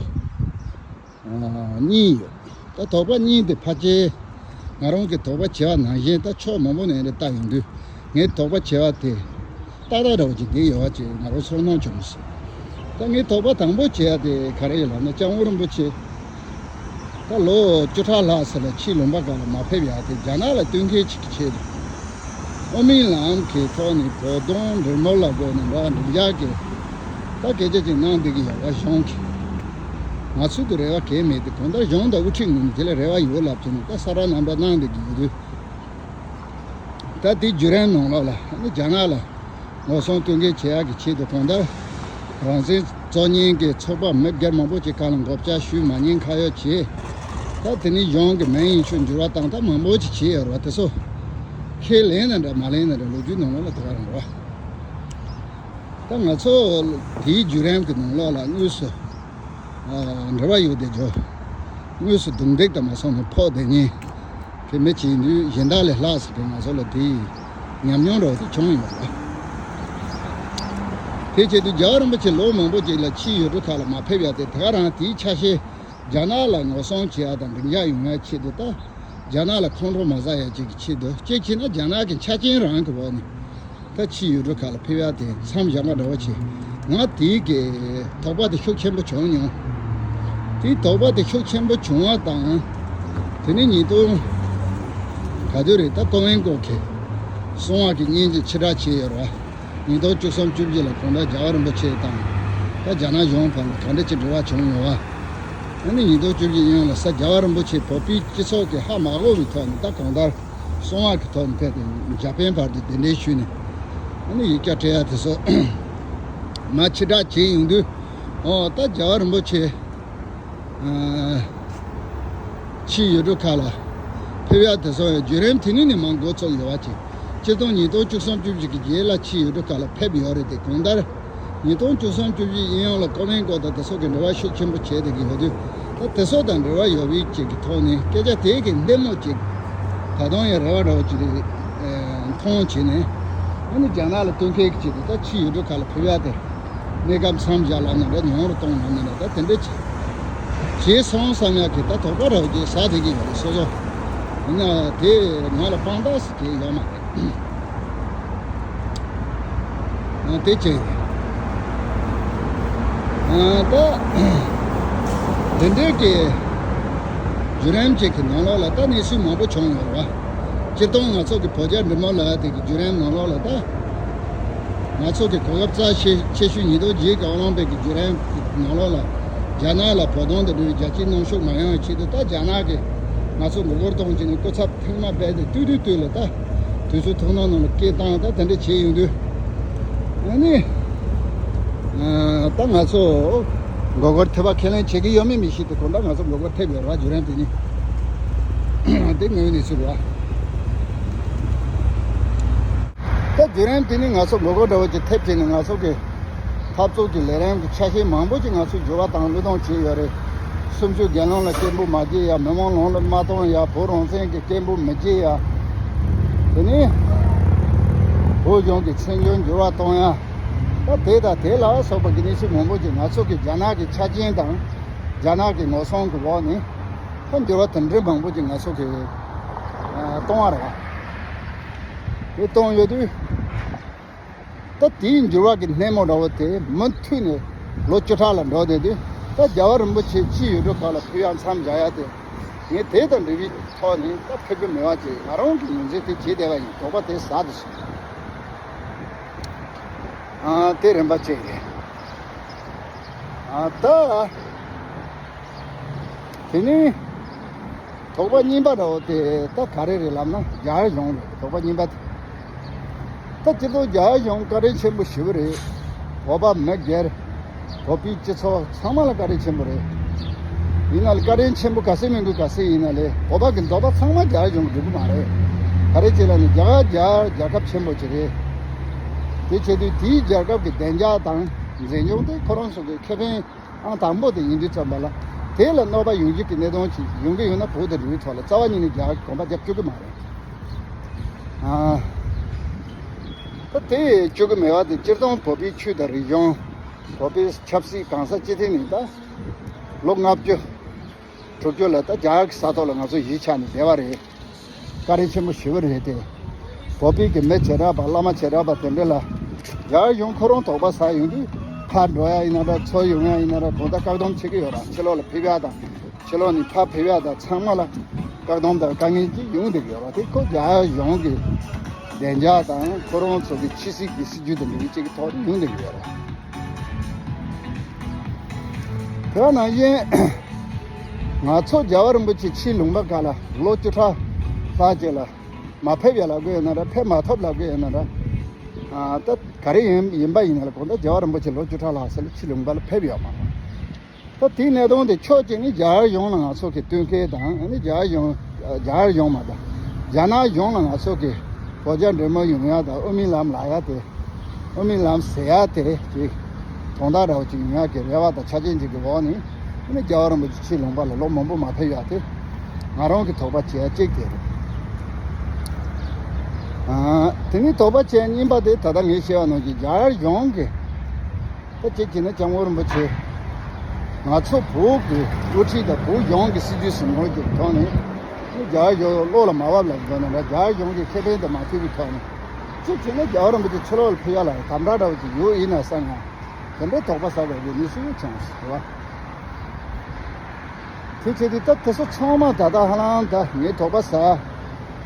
གཉིས་ཡོད། ད་དོགས་པ་གཉིས་དེ་ཕལ་ཆེར་ང་རང་གི་དོགས་པ་བྱས་པ་ནང་བཞིན་ད་ཕྱོགས་མང་པོ་ནས་རེ་ལྟ་ཡོང་དུས་ངའི་དོགས་པ་བྱས་པ་དེ་ཏག་ཏག་འདྲ་བོ་ཅིག་བསྡད་ཡོད་པ་ཅིག་ང་རང་ཚོར་སྣང་བྱུང་སོང་། ད་ངའི་དོགས་པ་དང་པོ་བྱས་པ་དེ་ག་རེ་ཡིན་ལབ་ན་སྐྱབས་མགོན་རིན་པོ་ཆེ་ད་ལོ་བཅུ་ཕྲག་ལྷག་ཙམ་ལ་ཕྱིའི་ལུང་པ་ཁག་ལ་མ་ཕེབས་ཡ་དེ་རྒྱ་ནག་ལ་བསྟུན་མཁས་ཅིག་གི་ཆེད་དུ། དབུ་མའི་ལམ་གྱི་ཐོག་ནས་བོད་དོན་འབྲེལ་མོལ་ལ་དགོས་ན་འདྲ་འགྲིག་ཡག་གི་ད་སྐད་ཆ་ཅིག་གནང་བསྡད་ཀྱི་ཡོད་པ་གཞུང་གིས། ང་ཚོས་དེ་རེ་བ་གས་མེད་དེ་གང་ལྟར་གཞུང་དང་དབུ་ཁྲིད་ངོས་ནས་དེ་ལ་རེ་བ་ཡོད་ལབ་བྱས་ནས་ད་ས་ར་ནམ་པ་གནང་བསྡད་ཀྱི་ཡོད་དུས། ད་དེའི་བརྒྱུད་རིམ་ནང་ལོགས་ལ་ནི་རྒྱ་ནག་ལ་ངོ་སྲུང་བསྟུན་མཁས་བྱེད་ཡག་གི་ཆེད་དུ་གང་ལྟར་རང་བཙན་རྩོད་མཁན་གྱི་ཚོགས་པ་མི་སྒེར་མང་པོ་ཅིག་སྒང་ལ་མགོ་བཅག་ཞུས་མ་ཉན་ཁ་གཡོག་བྱས། ད་དེ་ནི་གཞུང་གི་མིང་ཡིན་ཆོག་འགྱུར་བ་བཏང་ད་མང་པོ་ཅིག་བྱས་ཡོད་རེད་བ། དེ་ཚོ་ཁས་ལེན་ན་འདྲ་མ་ལེན་ན་འདྲ་ལོ་རྒྱུས་ནང་ལོགས་ལ་དེ་ག་རང་རེད་བ། ད་ང་ཚོ་དེའི་བརྒྱུད་རིམ་གྱི་ནང་ལོགས་ལ་དངོས་སུ་ཨ་འབྲེལ་བ་ཡོད་བསྡད་རྒྱུ། དངོས་སུ་རྡུང་རྡེག་དང་མ་སོང་ནས་ཕོག་བསྡད་མཁན་གྱི་མི་ཅིག་ཡིན་དུས་གཞན་དག་ལས་ལྷག་ཟེར་གྱི་ང་ཚོ་ལ་དེའི་ཉམས་མྱོང་འདྲ་བོ་དེ་བྱུང་ཡོད་རེད། དེ་བྱེད་དུས་རྒྱལ་བ་རིན་པོ་ཆེ་ལོ་མང་པོ་ཅིག་ལ་ཕྱིའི་ཡུལ་གྲུ་ཁག་ལ་མ་ཕེབས་ཡ་དེ་དེ་ག་རང་དེའི་ཆ་ཤས་རྒྱ་ནག་ལ་ངོ་སྲུང་བྱེད་ཡ་དང་འགྲིག་ཡ་ཡོང་ཡ་ཆེད་དུ་ད། རྒྱ་ནག་ལ་ཁོང་ཁྲོ་མ་ཟ་ཡ་ཅིག་གི་ཆེད་དུ་གཅིག་བྱས་ན་རྒྱ་ནག་གི་ཆ་རྐྱེན་རང་གི་འོག་ནས་ད་ཕྱིའི་ཡུལ་གྲུ་ཁག་ལ་ཕེབས་ཡ་དེ་མཚམས་བཞག་པ་འདྲ་བོ་བྱས། ང་དེའི་གི་དོགས་པ་དེ་ཤུགས་ཆེན་པོ་བྱུང་མྱོང་། དེའི་དོགས་པ་དེ་ཤུགས་ཆེན་པོ་བྱུང་བ་དང་། དེ་ནས་ཉིས་སྟོང་ག་དུས་རེད་ད་ཀོ་ཝེན་ཀོ་གི་གསང་བ་གི་གཉེན་གྱི་ཕྱིར་བསྒྲགས་བྱས་ཡོད་རེད་བ། ཉིས་སྟོང་བཅུ་གསུམ་བཅུ་བཞི་ལ་གང་ལྟར་རྒྱལ་བ་རིན་པོ་ཆེ་དང་ད་རྒྱ་ནག་གཞུང་བར་ལ་ག་འདྲ་ཅིག་འབྲེལ་བ་བྱུང་ཡོད་བ། ཨ་ནི་ཉིས་སྟོང་བཅུ་བཞི་གཡས་གཡོན་ལ་ས་རྒྱལ་བ་རིན་པོ་ཆེ་བོད་པའི་སྤྱི་ཚོགས་ཀྱི་ཧ་མ་གོ་བའི་ཐོག་ནས་ད་གང་ལྟར་གསང་བ་གི་ཐོག་ནས་ཕེབས་ཏེ་འཇར་པན་བར་དུ་གདན་འདྲེན་ཞུས་ནས་ཨ་ནི་ཡིག་ཆ་སྤྲད་ཡ་དེ་ཚོ་མར་ཕྱིར་བསྒྲགས་བྱས་ཡོང་དུས། ཨོ་ད་རྒྱལ་བ་རིན་པོ་ཆེ་ཕྱིའི་ཡུལ་གྲུ་ཁག་ལ་ཕེབས་ཡག་དེ་ཚོ་ཡང་བརྒྱུད་རིམ་དེ་ནས་ནི་མར་འགོ་བཙུགས་ཡོད་པ་ཅིག་སྤྱིར་བཏང་ཉིས་སྟོང་བཅུ་གསུམ་བཅུ་བཞི་གི་རྗེས་ལ་ཕྱིའི་ཡུལ་གྲུ་ཁག་ལ་ཕེབས་ཡོད་རེད་དེ། གང་ལྟར་ཉིས་སྟོང་བཅུ་གསུམ་བཅུ་བཞི་གཡས་གཡོན་ལ་ཀོ་ཝེན་ཀོ་དང་དེ་ཚོ་གི་འབྲེལ་བ་ཤུགས་ཆེན་པོ་བྱས་བསྡད་ཀྱི་ཡོད་དུས། ད་དེ་ཚོ་དང་འབྲེལ་བ་ཡོད་པའི་ཅིག་གི་ཐོག་ནས་སྐད་ཆ་དེ་གི་འདེམས་མོ་ཅིག་ད་དུང་ཡང་རེ་བ་འདྲ་བོ་ཅིག་རེད། མཐོང་བྱས་ནས་ཨ་ནི་རྒྱ་ནག་ལ་བསྟུན་མཁས་ཀྱི་ཆེད་དུ་ད་ཕྱིའི་ཡུལ་གྲུ་ཁག་ལ་ཕེབས་ཡག་དེ། གནས་སྐབས་མཚམས་བཞག་ལབ་ན་འདྲ་ཉུང་རུ་གཏོང་ལབ་ན་འདྲ་ད་དེ་འདྲ་བྱས་བྱས་སོང་བསམ་ཡག་གི་ད་དོགས་པ་འདྲ་བོ་ཅིག་ཟ་བསྡད་ཀྱི་ཡོད་རེད་སོ་སོ། ཡིན་ན་དེ་ང་ལ་དཔང་རྟགས་སུ་དེ་ཡོད་མ་རེད། ཨ་དེ་བྱས་ ད་དེ་འདྲའི་གི་བརྒྱུད་རིམ་ཅིག་གི་ནང་ལོགས་ལ་ད་གནས་ཚུལ་མང་པོ་བྱུང་ཡོད་རེད་བ། སྤྱིར་བཏང་ང་ཚོ་གི་བོད་རྒྱ་འབྲེལ་མོལ་ལབ་ཡ་དེ་གི་བརྒྱུད་རིམ་ནང་ལོགས་ལ་ད། ང་ཚོ་གི་གོ་སྐབས་རྩ་ཆེ་ཆེ་ཤོས་ཉིས་སྟོང་བརྒྱད་ཀྱི་ཨོ་ལིམ་པིག་གི་བརྒྱུད་རིམ་གྱི་ནང་ལོགས་ལ། རྒྱ་ནག་ལ་བོད་དོན་དང་འབྲེལ་བའི་རྒྱལ་སྤྱིའི་གནོན་ཤུགས་མ་ཡོང་བའི་ཆེད་དུ་ད་རྒྱ་ནག་གིས་ང་ཚོ་མགོ་སྐོར་གཏོང་བྱས་ནས་སྐུ་ཚབ་ཐེངས་མ་རྦད་དེ་ལྟོས་ལྟོས་ལྟོས་ལ་ད། དུས་ཚོད་ཐུང་ཐུང་ནང་ལ་སྐད་བཏང་ད་དེ་འདྲ་བྱས་ཡོང་དུས། ཨ་ནི། ད་ང་ཚོ་མགོ་སྐོར་ཐེབས་པ་ཁས་ལེན་བྱེད་ཀྱི་ཡོད་མེད་མི་ཤེས་དུས་གང་ལྟར་ང་ཚོ་མགོ་སྐོར་ཐེབས་ཡོད་རེད་བ། བརྒྱུད་རིམ་དེ་ནི། དེ་དངོས་ཡོད་གནས་ཚུལ་རེད་བ། ད་བརྒྱུད་རིམ་དེ་ནི་ང་ཚོ་མགོ་སྐོར་འདྲ་བོ་ཅིག་ཐེབས་བྱས་ནས་ང་ཚོ་གི་འཐབ་རྩོད་ཀྱི་ལས་རིམ་གྱི་ཆ་ཤས་མང་པོ་ཅིག་ང་ཚོས་འགྱུར་བ་དང་བློས་གཏོང་བྱས་ཡོད་རེད། སུམ་ཅུ་སྒེར་ལངས་ལ་སྐད་འབོད་མ་བྱེད་ཡ། མི་མང་ལམ་ལ་མ་གཏོང་ཡ། བོད་རང་བཙན་གྱི་སྐད་འབོད་མི་བྱེད་ཡ། དེ་ནས་བོད་གཞུང་གི་བཙན་བྱོལ་འགྱུར་བ་གཏོང་ཡ། ད་དེ་དང་དེ་ལ་སོགས་པ་གི་གནས་ཚུལ་མང་པོ་ཅིག་ང་ཚོ་གི་རྒྱ་ནག་གི་ཆ་རྐྱེན་དང་རྒྱ་ནག་གི་ངོ་སྲུང་གི་འོག་ནས་ད་འགྱུར་བ་དེ་འདྲའི་མང་པོ་ཅིག་ང་ཚོ་གི་གཏོང་བ་རེད་བ། དེ་གཏོང་ཡོད་དུས། ད་དེའི་འགྱུར་བ་གི་སྣེ་མོ་འདྲ་བོ་དེ་མུ་མཐུད་ནས་ལོ་བཅུ་ཕྲག་ལ་འགྲོ་བསྡད་དུས། ད་རྒྱལ་བ་རིན་པོ་ཆེ་སྤྱི་ཡོད་དུས་སྐབས་ལ་ཕེབས་ཡ་མཚམས་བཞག་ཡ་དེ། ངས་དེ་དང་འབྲེལ་བའི་ཐོག་ནས་ད་ཕེབས་ཀྱི་མེད་པ་ཅིག་ང་རང་གི་ངོས་འཛིན་དེ་བྱས་བསྡད་པ་ཡིན། དོགས་པ་དེ་ཟ་དུ་སོང་། ཨ། དེ་རིམ་པ་གཅིག་རེད། ཨ། ད། དེ་ནས་དོགས་པ་གཉིས་པ་འདྲ་བོ་དེ་ད་ག་རེ་རེད་ལབ་ན། རྒྱ་གར་གཞུང་རེད། དོགས་པ་གཉིས་པ་དེ། ད་སྤྱིར་བཏང་རྒྱ་གར་གཞུང་བཀའ་དྲིན་ཆེན་པོ་ཞེ་པོ་རེད། བོད་པ་མི་སྒེར། བོད་པའི་སྤྱི་ཚོགས་ཚང་མ་ལ་བཀའ་དྲིན་ཆེན་པོ་རེད། ཡིན་ན་ལ་བཀའ་དྲིན་ཆེན་པོ་ག་ཚད་མིན་དགོས་ག་ཚད་ཡིན་ན་ལས་བོད་པ་གི་འདོད་པ་ཚང་མ་རྒྱ་གར་གཞུང་གིས་སྒྲུབ་ཀྱི་མ་རེད། ག་རེ་བྱས་ལབ་ན་རྒྱ་གར་རྒྱ་རྒྱལ་ཁབ་ཆེན་པོ་ཅིག་རེད། དེ་བྱས་དུས་དེའི་རྒྱལ་ཁབ་ཀྱི་བདེ་འཇགས་དང་འཛིན་སྐྱོང་དེ་ཁོ་རང་ཚོ་གི་ཁེ་ཕན་ཨང་དང་པོ་དེ་ཡིན་དུས་ཙམ་པ་ལ། དེ་ལ་གནོད་པ་ཡོང་རྒྱུ་གི་གནད་དོན་ཅིག་ཡོང་གི་ཡོད་ན་བོད་དང་འབྲེལ་བའི་ཐོག་ལ་རྩ་བ་ཉིད་ནས་རྒྱ་གར་གྱིས་གོམ་པ་རྒྱབ་བཅུག་གི་མ་རེད། ཨ། ད་དེ་བཅུག་གི་མེད་པ་དེ་སྤྱིར་བཏང་བོད་པའི་ཆོས་དང་རིག་གཞུང་། བོད་པའི་ཆབ་སྲིད་གང་ས་ཅི་ཐད་ནས་ད་ལོ་ལྔ་བཅུ་དྲུག་ཅུ་ལ་ད་རྒྱ་གར་གྱི་ས་ཐོག་ལ་ང་ཚོ་གཞིས་ཆགས་ནས་བསྡད་པ་རེད། བཀའ་དྲིན་ཆེན་པོ་ཞེ་པོ་རེད་དེ། བོད་པའི་གི་མི་བྱེ་བྲག་པ་བླ་མ་བྱེ་བྲག་པ་དེ་འདྲ་ལ་རྒྱ་གར་གཞུང་ཁོ་རང་དོགས་པ་ཟ་ཡོང་དུས། ཕར་འགྲོ་ཡ་ཡིན་ན་འདྲ། ཚུར་ཡོང་ཡ་ཡིན་ན་འདྲ། གང་ལྟར་བཀག་སྡོམ་བྱེད་ཀྱི་ཡོད་ར། ཕྱི་ལོགས་ལ་ཕེབས་ཡ་དང་། ཕྱི་ལོགས་ནས་ཕར་ཕེབས་ཡ་དང་ཚང་མ་ལ་བཀག་སྡོམ་དང་དཀའ་ངལ་ཅིག་ཡོང་བསྡད་ཀྱི་ཡོད་ར། དེ་ཁོ་རྒྱ་གར་གཞུང་གི་བདེ་འཇགས་དང་ཁོ་རང་ཚོ་གི་ཕྱི་སྲིད་ཀྱི་སྲིད་ཇུས་དང་འབྲེལ་བའི་ཅིག་གི་ཐོག་ནས་ཡོང་བསྡད་ཀྱི་ཡོད་ར། དེ་ནང་བཞིན་ང་ཚོ་རྒྱལ་བ་རིན་པོ་ཆེ་ཕྱིར་ལུང་པ་ག་ལ་ལོ་བཅུ་ཕྲག་ལྷག་ཅིག་ལ་མ་ཕེབས་ཡ་ལབ་དགོས་ཡོད་ན་འདྲ། ཕེབས་མ་ཐུབ་ལབ་དགོས་ཡོད་ན་འདྲ། ཨ། ད་ག་རེ་ཡིན་ཡིན་པ་ཡིན་ན་ལ་གང་ལྟར་རྒྱལ་བ་རིན་པོ་ཆེ་ལོ་བཅུ་ཕྲག་ལྷག་ཙམ་ལ་ཕྱིར་ལུང་པ་ལ་ཕེབས་ཡོད་མ་རེད། ད་དེའི་གནད་དོན་དེ་ཕྱོགས་གཅིག་ནས་རྒྱ་གར་གཞུང་ལ་ང་ཚོ་གི་བསྟུན་མཁས་དང་། ཨ་ནི་རྒྱ་གར་གཞུང་། རྒྱ་གར་གཞུང་མ་གཏོགས་རྒྱ་ནག་གཞུང་ལ་ང་ཚོ་གི་བོད་རྒྱ་འབྲེལ་མོལ་ཡོང་ཡ་དང་དབུ་མའི་ལམ་ལབ་ཡ་དེ། དབུ་མའི་ལམ་ཟེར་ཡ་དེ་ཅིག་དོན་དག་འདྲ་བོ་ཅིག་ཡོང་ཡ་གི་རེ་བ་དང་ཆ་རྐྱེན་ཅིག་གི་འོག་ནས། ཨ་ནི་རྒྱལ་བ་རིན་པོ་ཆེ་ཕྱིར་ལུང་པ་ལ་ལོ་མང་པོ་མ་ཕེབས་ཡ་དེ་ང་རང་གི་དོགས་པ་བྱེད་ཡ་གཅིག་དེ་རེད། ཨ། དེ་ནས་དོགས་པ་བྱེད་ཡ་གཉིས་པ་དེ་ད་ལྟ་ངས་བཤད་པ་ནང་བཞིན་རྒྱ་གར་གཞུང་གི། ད་གཅིག་བྱས་ན་སྐྱབས་མགོན་རིན་པོ་ཆེ་ང་ཚོ་བོད་ཀྱི་དབུ་ཁྲིད་དང་བོད་གཞུང་གི་སྲིད་ཇུས་སྲུང་སྐྱོབ་ཀྱི་ཐོག་ནས། རྒྱ་གར་གཞུང་བློ་ལ་མ་བབས་ལབ་དགོས་ན་འདྲ། རྒྱ་གར་གཞུང་གི་ཁེ་ཕན་དང་མ་མཐུན་པའི་ཐོག་ནས། གཅིག་བྱས་ན་རྒྱལ་བ་རིན་པོ་ཆེ་ཕྱི་ལོགས་ལ་ཕེབས་ཡ་ལ་དམ་དྲག་འདྲ་བོ་ཅིག་ཡོད་ཡིན་ན་བསམ་ཡ། དེ་འདྲའི་དོགས་པ་ཟ་དགོས་པའི་གནས་ཚུལ་ཡང་བྱུང་སོང་བ། དེ་བྱས་དུས་ད་དེ་ཚོ་ཚང་མ་ད་ལྟ་ཧ་ལམ་ད་ངའི་དོགས་པ་ཟ།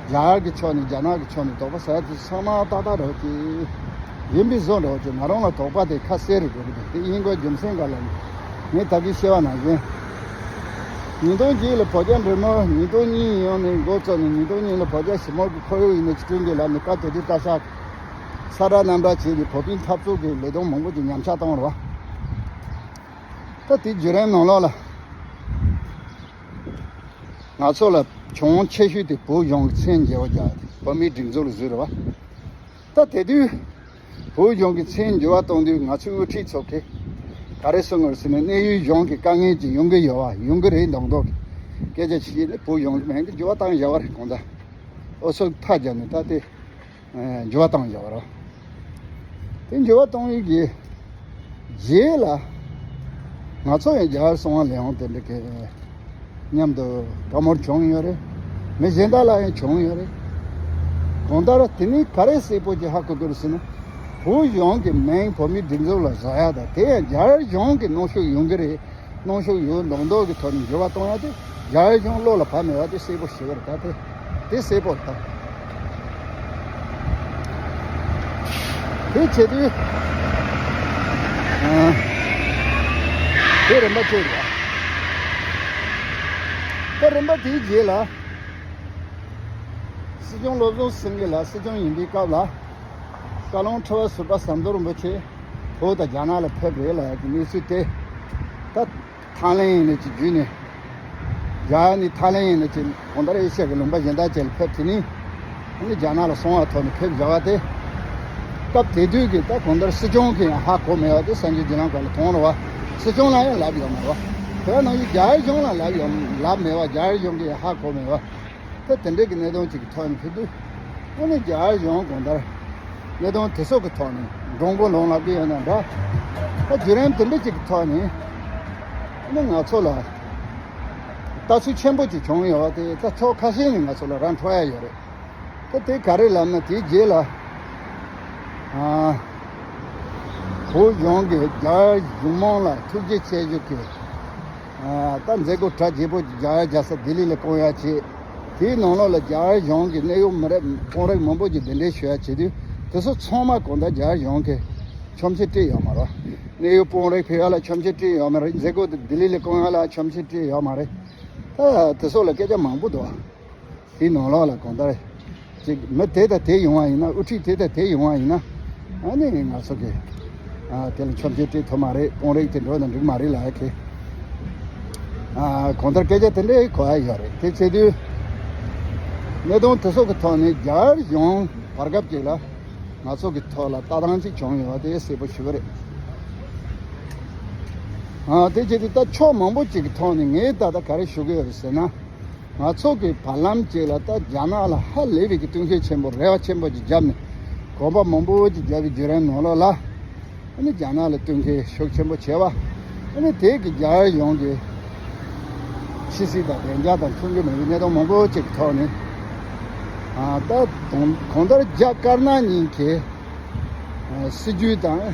རྒྱ་གར་གྱི་ཕྱོགས་ནས་རྒྱ་ནག་གི་ཕྱོགས་ནས་དོགས་པ་ཟ་དེ་ཚང་མ་ཏག་ཏག་འདྲ་བོ་ཅིག་ཡིན་པའི་བཟོ་འདྲ་བོ་ཅིག་ང་རང་ལ་དོགས་པ་དེ་ཁ་གསལ་རུ་འགྲོ་གི་འདུག་དེ་ཡིན་དགོས་རྒྱུ་མཚན་ག་ལ་ནི། ངས་ད་གིན་བཤད་པ་ནང་བཞིན། ཉིས་སྟོང་བརྒྱད་ལ་བོད་རྒྱ་འབྲེལ་མོལ། ཉིས་སྟོང་གཉིས་ཡོང་ནས་འགོ་བཙུགས་ནས། ཉིས་སྟོང་གཉིས་ལ་བོད་རྒྱ་ཞི་མོལ་གྱི་ཁོར་ཡུག་ཡིན་ནས་བསྐྲུན་དགོས་ལབ་ནས་བཀའ་རྒྱ་ཆེ་བཀའ་ཤག་ས་བསྒྲགས་གནམ་བསྒྲགས་བྱས་ཏེ་བོད་པའི་འཐབ་རྩོད་ཀྱི་ལས་དོན་མང་པོ་ཅིག་ཉམས་ཆག་བཏང་བ་རེད་བ། ད་དེའི་བརྒྱུད་རིམ་ནང་ལོགས་ལ། ང་ཚོ་ལ་གྱོང་ཆེ་ཤོས་དེ་བོད་གཞུང་གི་མཚན་འགྱུར་བ་རྒྱག་ཡ་དེ། བོད་མིའི་སྒྲིག་འཛུགས་ལ་བཟོས་རེད་བ། ད་དེ་དུས་བོད་གཞུང་གི་མཚན་འགྱུར་བ་གཏོང་དུས་ང་ཚོའི་དབུ་ཁྲིད་ཚོ་གིས་ག་རེ་གསུང་གི་རེད་ཟེར་ན། གནས་ཡུལ་གཞུང་གི་དཀའ་ངལ་ཅིག་ཡོང་གི་ཡོད་བ། ཡོང་གི་རེད་མདོག་མདོག་གི་སྐད་ཆ་བྱས་ནས་བོད་གཞུང་གི་མིང་དེ་འགྱུར་བ་བཏང་བཞག་པ་རེད། གང་ལྟར་ཨོ་སོག་ཐག་བརྒྱབ་ནས་ད་དེ་འགྱུར་བ་བཏང་བཞག་པ་རེད། དེ་འགྱུར་བ་གཏོང་ཡུལ་གྱི་རྗེས་ལ་ང་ཚོ་ཡང་རྒྱ་གར་སྲུང་བ་ལས་ཁུངས་དེ་འདྲ་གི་མཉམ་དུ་བཀའ་མོལ་བྱུང་ཡོད་རེད། མི་གཞན་དག་ལ་ཡང་བྱུང་ཡོད་རེད། གང་ལྟར་དེ་ནས་ག་རེ་གསལ་པོ་ཅིག་ཧ་གོ་དགོས་རེད་ཟེར་ན། བོད་གཞུང་གི་མིང་བོད་མིའི་སྒྲིག་འཛུགས་ལ་བཟོ་ཡ་དང་། དེ་ཡང་རྒྱ་གར་གཞུང་གི་གནོན་ཤུགས་ཡོང་གི་རེད། གནོན་ཤུགས་ཡོད་མདོག་མདོག་གི་ཐོག་ནས་འགྱུར་བ་གཏོང་ཡ་དེ། རྒྱ་གར་གཞུང་བློ་ལ་བབས་མེད་པ་དེ་གསལ་པོ་ཞེ་པོ་རེད། ད་དེ་དེ་གསལ་པོ་རེད། ད་དེ་བྱེད་དུས། ཨ། དེ་རིམ་པ་བྱས་རེད། ད་རིམ་པ་དེའི་རྗེས་ལ། སྲིད་སྐྱོང་བློ་བཟང་སེང་གེ་ལགས་སྲིད་སྐྱོང་ཡིན་པའི་སྐབས་ལ། བཀའ་བློན་ཁྲི་པ་ཟུར་པ་ཟམ་གདོང་རིན་པོ་ཆེ་བོད་དང་རྒྱ་ནག་ལ་ཕེབས་རེད་ལབ་ཡག་གི་གནས་ཚུལ་དེ། ད་ཐའི་ལེན་ཡིན་ནའི་ཅིག་བརྒྱུད་ནས། རྒྱ་ནི་ཐའི་ལེན་ཡིན་ནའི་ཅིག་གང་ལྟར་ཨེ་ཤ་ཡ་གི་ལུང་པ་གཞན་དག་ཅིག་ལ་ཕེབས་དུས་ནི། ཨ་ནི་རྒྱ་ནག་ལ་སོང་བ་ཐོག་ནས་ཕེབས་བཞག་པ་དེ། སྐབས་དེ་དུས་ཀྱི་ད་གང་ལྟར་སྲིད་སྐྱོང་གིས་ཡང་ཧ་གོ་མེད་པ་དེ་གསར་འགྱུར་བརྒྱུད་ལམ་ཁག་ལ་མཐོང་རེད་བ། སྲིད་སྐྱོང་ལ་ཡང་ལབ་ཡོད་མ་རེད་བ། དེ་ནང་བཞིན་རྒྱ་གར་གཞུང་ལ་ལབ་ཡོད་ལབ་མེད་བ། རྒྱ་གར་གཞུང་གིས་ཡང་ཧ་གོ་མེད་བ། ད་དེ་འདྲའི་གི་གནད་དོན་ཅིག་གི་ཐོག་ནས་ཕེབས་དུས། ཨ་ནི་རྒྱ་གར་གཞུང་གང་ལྟར་གནད་དོན་དེ་ཚོ་གི་ཐོག་ནས་མགྲོན་པོ་ལོང་ལབ་ཀྱི་ཡོད་ན་འདྲ། ད་བརྒྱུད་རིམ་དེ་འདྲ་ཅིག་གི་ཐོག་ནས་ཨ་ནི་ང་ཚོ་ལ་ལྟ་ཚུལ་ཆེན་པོ་ཅིག་བྱུང་ཡོད་པ་དེ་ད་ཕྱོགས་ཁ་ཤས་ནས་ང་ཚོ་ལ་ར་འཕྲོད་ཡ་ཡོད་རེད། ད་དེ་ག་རེ་ལབ་ན། དེའི་རྗེས་ལ། ཨ། བོད་གཞུང་གིས་རྒྱ་གར་གཞུང་མང་ལ་ཐུགས་རྗེ་ཆེ་ཞུ་གི། ཨ། ད་མཛད་སྒོ་གྲ་རྒྱས་པོ་རྒྱ་གར་རྒྱལ་ས་ལྡི་ལི་ལ་བསྐོང་ཡ་བྱས། དེའི་ནང་ལོགས་ལ་རྒྱ་གར་གཞུང་གི་གནད་ཡོད་མི་རབས་དཔོན་རིགས་མང་པོ་ཅིག་གདན་འདྲེན་ཞུ་ཡ་བྱེད་དུས། དེ་ཚོ་ཚང་མ་གང་ལྟར་རྒྱ་གར་གཞུང་གིས་ཆོམ་ཆེ་སྤྲད་ཡོད་མ་རེད། གནད་ཡོད་དཔོན་རིགས་ཕེབས་ཡ་ལ་ཆོམ་ཆེ་སྤྲད་ཡོད་མ་རེད། མཛད་སྒོ་དེ་ལྡི་ལི་ལ་བསྐོང་ཡ་ལ་ཆོམ་ཆེ་སྤྲད་ཡོད་མ་རེད། ད་དེ་ཚོ་ལ་སྐད་ཆ་མང་པོ་འདུག་དེའི་ནང་ལོགས་ལ་གང་ལྟར་ཅིག་མི་དེ་དང་དེ་ཡོང་བ་ཡིན་ན། དབུ་ཁྲིད་དེ་དང་དེ་ཡོང་བ་ཡིན་ན། ཨ་ནི་ང་ཚོ་གི། ཨ། དེ་ལ་ཆོམ་ཆེ་སྤྲད་ཐུབ་མ་རེད། དཔོན་རིགས་དེ་འགྲོ་ན་འགྲིག་མ་རེད་ལབ་ཡ་གི། ཨ། གང་ལྟར་སྐད་ཆ་དེ་འདྲའི་གོ་ཡ་ཡོད་རེད། དེ་བྱེད་དུས་གནད་དོན་དེ་ཚོ་གི་ཐོག་ནས་རྒྱ་གར་གཞུང་བར་སྐབས་ཅིག་ལ་ང་ཚོ་གི་ཐོག་ལ་ལྟ་སྟངས་ཅིག་བྱུང་ཡོད་པ་དེ་གསལ་པོ་ཞུ་གི་རེད། ཨ། དེ་བྱེད་དུས་ད་ཕྱོགས་མང་པོ་ཅིག་གི་ཐོག་ནས་ངས་ད་ལྟ་ག་རེ་ཞུ་གི་ཡོད་རེད་ཟེར་ན། ང་ཚོ་གི་བར་ལམ་ཅིག་ལ་ད་རྒྱ་ནག་ལ་ཧ་ལས་པའི་གི་བསྟུན་མཁས་ཆེན་པོ། རེ་བ་ཆེན་པོ་ཅིག་བརྒྱབ་ནས། གོམ་པ་མང་པོ་ཅིག་བརྒྱབ་པའི་བརྒྱུད་རིམ་ནང་ལོགས་ལ། ཨ་ནི་རྒྱ་ནག་ལ་བསྟུན་མཁས་ཤུགས་ཆེན་པོ་བྱས་པ། ཨ་ནི་དེ་གི་རྒྱ་གར་གཞུང་གི་ཕྱི་སྲིད་དང་བདེ་འཇགས་དང་མཐུན་གྱི་མེད་པའི་གནད་དོན་མང་པོ་ཅིག་གི་ཐོག་ནས། ཨ། ད་དུང་གང་ལྟར་རྒྱ་དཀར་ནག་གཉིས་ཀྱི། ཨ། སྲིད་ཇུས་དང་།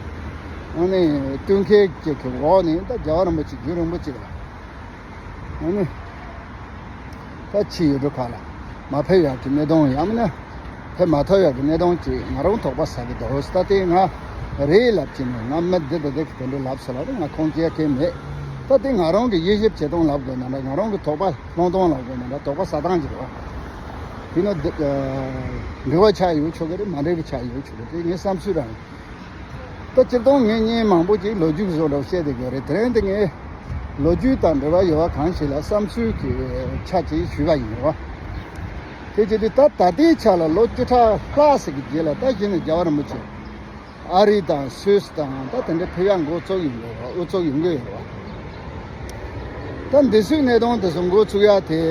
ཨ་ནི་བསྟུན་མཁས་ཅིག་གི་འོག་ནས་ད་རྒྱལ་བ་རིན་པོ་ཆེ། རྒྱུན་རིང་པོ་ཅིག་ལ། ཨ་ནི་ད་ཕྱིའི་ཡུལ་གྲུ་ཁག་ལ་མ་ཕེབས་ཡག་གི་གནད་དོན། ཡང་མིན་ན་ཕེབས་མ་ཐུབ་ཡག་གི་གནད་དོན་ཅིག་ང་རང་དོགས་པ་ཟ་གི་འདུག་ད་དེ་ང་རེད་ལབ་ཀྱི་མེད། ང་མི་འདི་དང་འདི་གི་དེ་འདྲ་ལབ་ས་ལ་ང་ཁུངས་སྐྱེལ་མཁན་མེད། ད་དེ་ང་རང་གི་དབྱེ་ཞིབ་བྱེད་སྟངས་ལབ་དགོས་ན་འདྲ། ང་རང་གི་དོགས་པ་སློང་སྟངས་ལབ་དགོས་ན་འདྲ། དོགས་པ་ཟ་སྟངས་ཅིག་རེད་བ། དེ་ནི་འདི། ཨ། འགྲིག་པ་ཆགས་ཡོད་ཆོག་གི་རེད། མ་འགྲིག་པ་ཆགས་ཡོད་ཆོག་གི་རེད། དེ་ངའི་བསམ་ཚུལ་རང་ཡིན། ད་སྤྱིར་བཏང་ངས་བརྙན་མང་པོ་ཅིག་ལོ་རྒྱུས་བཟོ་འདྲ་བཤད་བསྡད་ཀྱི་རེད། དེ་རིང་འདི་ངས་ལོ་རྒྱུས་དང་འབྲེལ་བ་ཡོད་པ་གང་ཞིག་ལ་བསམ་ཚུལ་གྱི་ཆ་ཅིག་ཞུས་པ་ཡིན་རོ། དེ་བྱེད་དུས་ད་ད་ལྟའི་ཆ་ལ་ལོ་བཅུ་ཕྲག་ལྷག་ཙམ་གྱི་རྗེས་ལ་ད་གཞི་ནས་རྒྱལ་བ་རིན་པོ་ཆེ་ཨ་རི་དང་སུད་སི་དང་ད་དེ་འདྲ་ཕེབས་ཡག་འགོ་བཙུགས་ཡོང་གི་ཡོད་རེད་བ། དབུ་བཙུགས་ཡོང་གི་ཡོད་རེད་བ། ད་འདི་ཚོའི་གནད་དོན་དེ་ཚོ་འགོ་ཚུགས་ཡག་དེ་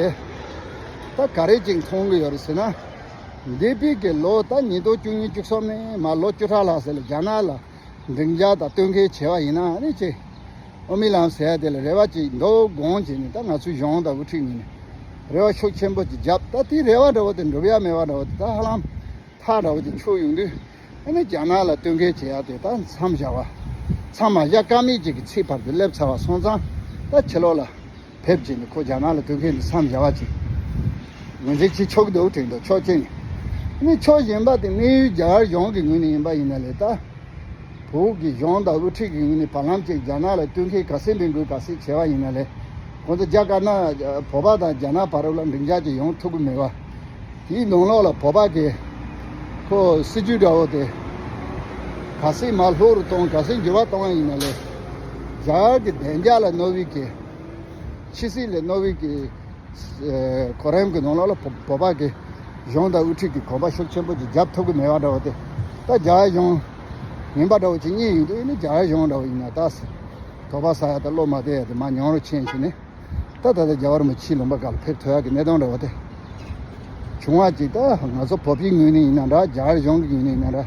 ད་ག་རེ་ཅིག་མཐོང་གི་ཡོད་རེད་ཟེར་ན། འདས་པའི་གི་ལོ་ད་ཉིས་སྟོང་བཅུ་གཉིས་བཅུ་གསུམ་ནས་མར་ལོ་བཅུ་ཕྲག་ལྷག་ཙམ་ལ་རྒྱ་ནག་ལ་སྡིངས་ཆ་དང་བསྟུན་མཁས་བྱས་པ་ཡིན་ན་ནི་ཅིག་དབུ་མའི་ལམ་ཟེར་ཡ་དེ་ལ་རེ་བ་ཅིག་འདུག་དགོངས་བྱས་ནས། ད་ང་ཚོའི་གཞུང་དང་དབུ་ཁྲིད་ངོས་ནས་རེ་བ་ཤུགས་ཆེན་པོ་ཅིག་བརྒྱབ། ད་དེའི་རེ་བ་འདྲ་བོ་དེ་འགྲུབ་ཡ་མེད་པ་འདྲ་བོ་དེ་ད་ཧ་ལམ་ཐག་འདྲ་བོ་ཅིག་ཆོད་ཡོང་དུས། ཨ་ནི་རྒྱ་ནག་ལ་བསྟུན་མཁས་བྱེད་ཡ་དེ་ད་མཚམས་བཞག་པ། མཚམས་མ་བཞག་ཀ་མེད་ཅིག་གི་ཚེ་བར་དུ་སླེབས་ཚར་བ་སོང་ཙང་། ད་ཕྱི་ལོགས་ལ་ཕེབས་བྱས་ནས་ཁོ་རྒྱ་ནག་ལ་བསྟུན་མཁས་ནས་མཚམས་བཞག་པ་ཅིག་ངོས་འཛིན་བྱེད་ཆོག་གི་འདུག་དྲན་འདུག་ཕྱོགས་གཅིག་ནས། ཨ་ནི་ཕྱོགས་གཞན་པ་དེ་གནས་ཡུལ་རྒྱ་གར་གཞུང་གི་ངོས་ནས་ཡིན་པ་ཡིན་ན་ལས་ད། བོད་ཀྱི་གཞུང་དང་དབུ་ཁྲིད་ཀྱི་ངོས་ནས་བར་ལམ་ཅིག་རྒྱ་ནག་ལ་བསྟུན་མཁས་ག་ཚད་འབད་དགོས་ག་ཚད་བྱས་པ་ཡིན་ན་ལས། ཁོང་ཚོ་རྒྱ་དཀར་ནག་བོད་པ་དང་རྒྱ་ནག་བར་ལ་འགྲིག་འཇགས་ཅིག་ཡོང་ཐུབ་ཀྱི་མེད་པ། དེའི་ནང་ལོགས་ལ་བོད་པ་གི་ཁོ་སྲིད་ཇུས་འདྲ་བོ་དེ་ག་ཚད་མར་ལྷོ་རུ་གཏོང་། ག་ཚད་འགྱུར་བ་གཏོང་བ་ཡིན་ན་ལས། རྒྱ་གར་གྱི་བདེ་འཇགས་ལ་གནོད་པའི་གི། ཕྱི་སྲིད་ལ་གནོད་པའི་གི། ཨེ། གོ་རིམ་གྱི་ནང་ལོགས་ལ་བོད་བོད་པ་གི་གཞུང་དང་དབུ་ཁྲིད་ཀྱི་གོམ་པ་ཤུགས་ཆེན་པོ་ཅིག་རྒྱབ་ཐུབ་ཀྱི་མེད་པ་འདྲ་བོ་དེ། ད་རྒྱ་གར་གཞུང་ངན་པ་འདྲ་བོ་ཅིག་རྙེད་ཡོང་དུས་ནི། རྒྱ་གར་གཞུང་འདྲ་བོ་ཡིན་ན་ད་ཟེར། དོགས་པ་ཟ་ཡ་དང་བློ་མ་བདེ་ཡ་དེ་མར་ཉུང་རུ་ཕྱིན་བྱས་ནས། ད་ད་ལྟ་རྒྱལ་བ་རིན་པོ་ཆེའི་ལུང་པ་སྒང་ལ་ཕེབས་ཐུབ་ཡག་གི་གནད་དོན་འདྲ་བོ་དེ་བྱུང་བ་ཅིག་ད་ང་ཚོ་བོད་པའི་ངོས་ནས་ཡིན་ན་འདྲ། རྒྱ་གར་གཞུང་གི་ངོས་ནས་ཡིན་ན་འདྲ།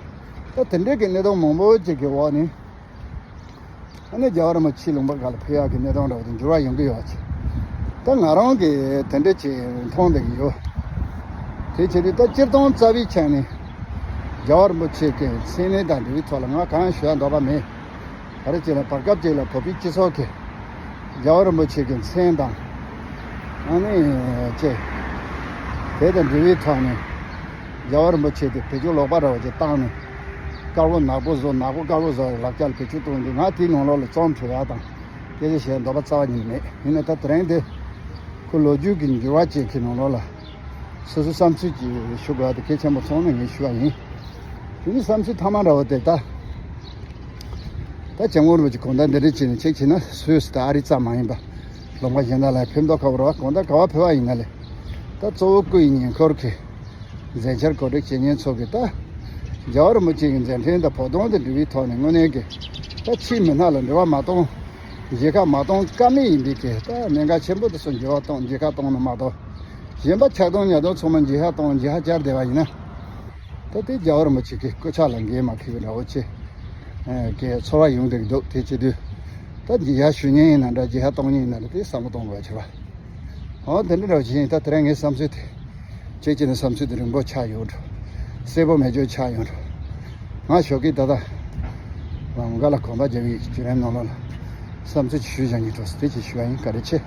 ད་དེ་འདྲའི་གི་གནད་དོན་མང་པོ་ཅིག་གི་འོག་ནས། ཨ་ནི་རྒྱལ་བ་རིན་པོ་ཆེའི་ལུང་པ་སྒང་ལ་ཕེབས་ཡག་གི་གནད་དོན་འདྲ་བོ་དེ་འགྱུར་བ་ཡོང་གི་ཡོད་ཅིག་ད་ང་རང་གིས་དེ་འདྲ་ཅིག་མཐོང་བསྡད་ཀྱི་ཡོད། དེ་བྱེད་དུས་ད་སྤྱིར་བཏང་རྩ་བའི་ཆ་ནས་ རྒྱལ་བ་རིན་པོ་ཆེ་གི་མཚན་གནས་དང་འབྲེལ་བའི་ཐོག་ལ་ང་གང་ཞུ་ཡ་འདོད་པ་མེད། ག་རེ་བྱས་ན་བར་སྐབས་ཅིག་ལ་བོད་པའི་སྤྱི་ཚོགས་ཀྱི་རྒྱལ་བ་རིན་པོ་ཆེ་གི་མཚན་དང་། ཨ་ནི་ཅེ། དེ་དང་འབྲེལ་བའི་ཐོག་ནས་རྒྱལ་བ་རིན་པོ་ཆེ་དེ་བེད་སྤྱོད་ལོག་པ་འདྲ་བ་ཅིག་བཏང་ནས། དཀར་པོ་ནག་པོ་བཟོ། ནག་པོ་དཀར་པོ་བཟོ་ཡི་ལག་ཆ་ལ་བེད་སྤྱོད་གཏོང་དུས་ང་དེའི་ནང་ལོགས་ལ་རྩོམ་འབྲི་ཡ་དང་སྐད་ཆ་བཤད་འདོད་པ་རྩ་བ་ཉིད་མེད། ཡིན་ན་ད་དེ་རིང་དེ་ཁོ་ལོ་རྒྱུས་ཀྱི་འགྱུར་བ་ཅིག་གི་ནང་ལོགས་ལ་སོ་སོའི་བསམ་ཚུལ་ཅིག་ཞུ་དགོས་ཡ་དེ་གལ་ཆེན་པོ་མཐོང་ནས་ངས་ཞུ་བ་ཡིན། དེ་ནི་བསམ་ཚུལ་མཐའ་མ་འདྲ་བོ་དེ་ད། ད་སྐྱབས་མགོན་རིན་པོ་ཆེ་དགོང་དག་འདི་འདྲ་བྱས་ནས་ཅིག་བྱས་ན་སུད་སི་དང་ཨ་རི་ཙམ་མ་ཡིན་པ། ལུང་པ་གཞན་དག་ལ་ཕེབས་མདོག་ཁ་པོ་རེད་བ། དགོང་དག་ག་པར་ཕེབས་པ་ཡིན་ན་ལས། ད་གཙོ་བོ་སྐུ་ཡི་ཉེ་འཁོར་གྱི་མཛད་འཆར་གོ་སྒྲིག་བྱེད་མཁན་ཚོ་གིས་ད་རྒྱལ་བ་རིན་པོ་ཆེ་གི་མཛད་འཕྲིན་དང་བོད་དོན་དང་འབྲེལ་བའི་ཐོག་ནས་དངོས་གནས་ཀྱི་ད་ཕྱིའི་མི་སྣ་ལ་འབྲེལ་བ་མ་གཏོང་། མཇལ་ཁ་མ་གཏོང་ཀ་མེད་ཡིན་པའི་གི་ད་གནད་འགག་ཆེན་པོ་དེ་ཚོ་འགྱུར་བ་གཏོང་། མཇལ་ཁ་གཏོང་ན་མ་གཏོགས། གཞན་པ་ཆགས་སྡང་ཉེས་སྡང་ཚང་མ་མཇལ་ཁ་གཏོང་། མཇལ་ཁ་བཅར་བསྡད་པ་ཡིན་ན། ད་དེ་རྒྱལ་བ་རིན་པོ་ཆེ་གི་སྐུ་ཕྱག་ལ་འགན་མ་འཁུར་བའི་འདྲ་བོ་ཆེ་གི་ཚོར་བ་ཡོང་བསྡད་ཀྱི་འདུག་དེ་བྱེད་དུས་ད་མཇལ་ཁ་ཞུ་མཁན་ཡིན་ན་འདྲ། མཇལ་ཁ་གཏོང་མཁན་ཡིན་ན་འདྲ། དེ་བསམ་བློ་གཏོང་དགོས་པ་བྱེད་པ། འོ་དེ་འདྲ་འདྲ་བོ་བྱེད་ཡིན། ད་དེ་རིང་ངའི་བསམ་ཚུལ་དེ་ཅིག་བྱས་ནས་བསམ་ཚུལ་དེ་རིང་པོ་ཆགས་ཡོད་འགྲོ། གསལ་པོ་མེད་འཇོག་ཆགས་ཡོད་འགྲོ། ང་ཞོགས་ཀས་ད་ལྟ་ལམ་ཁ་ལ་གོམ་པ་རྒྱབ་ཡིན། བརྒྱུད་རིམ་ནང་ལོགས་ལ་བསམ་ཚུལ་ཅིག་ཞུས་བཞག་ཡིན་འགྲོ། དེ་ཅིག་ཞུ་བ་ཡིན། བཀའ་དྲིན་ཆེ།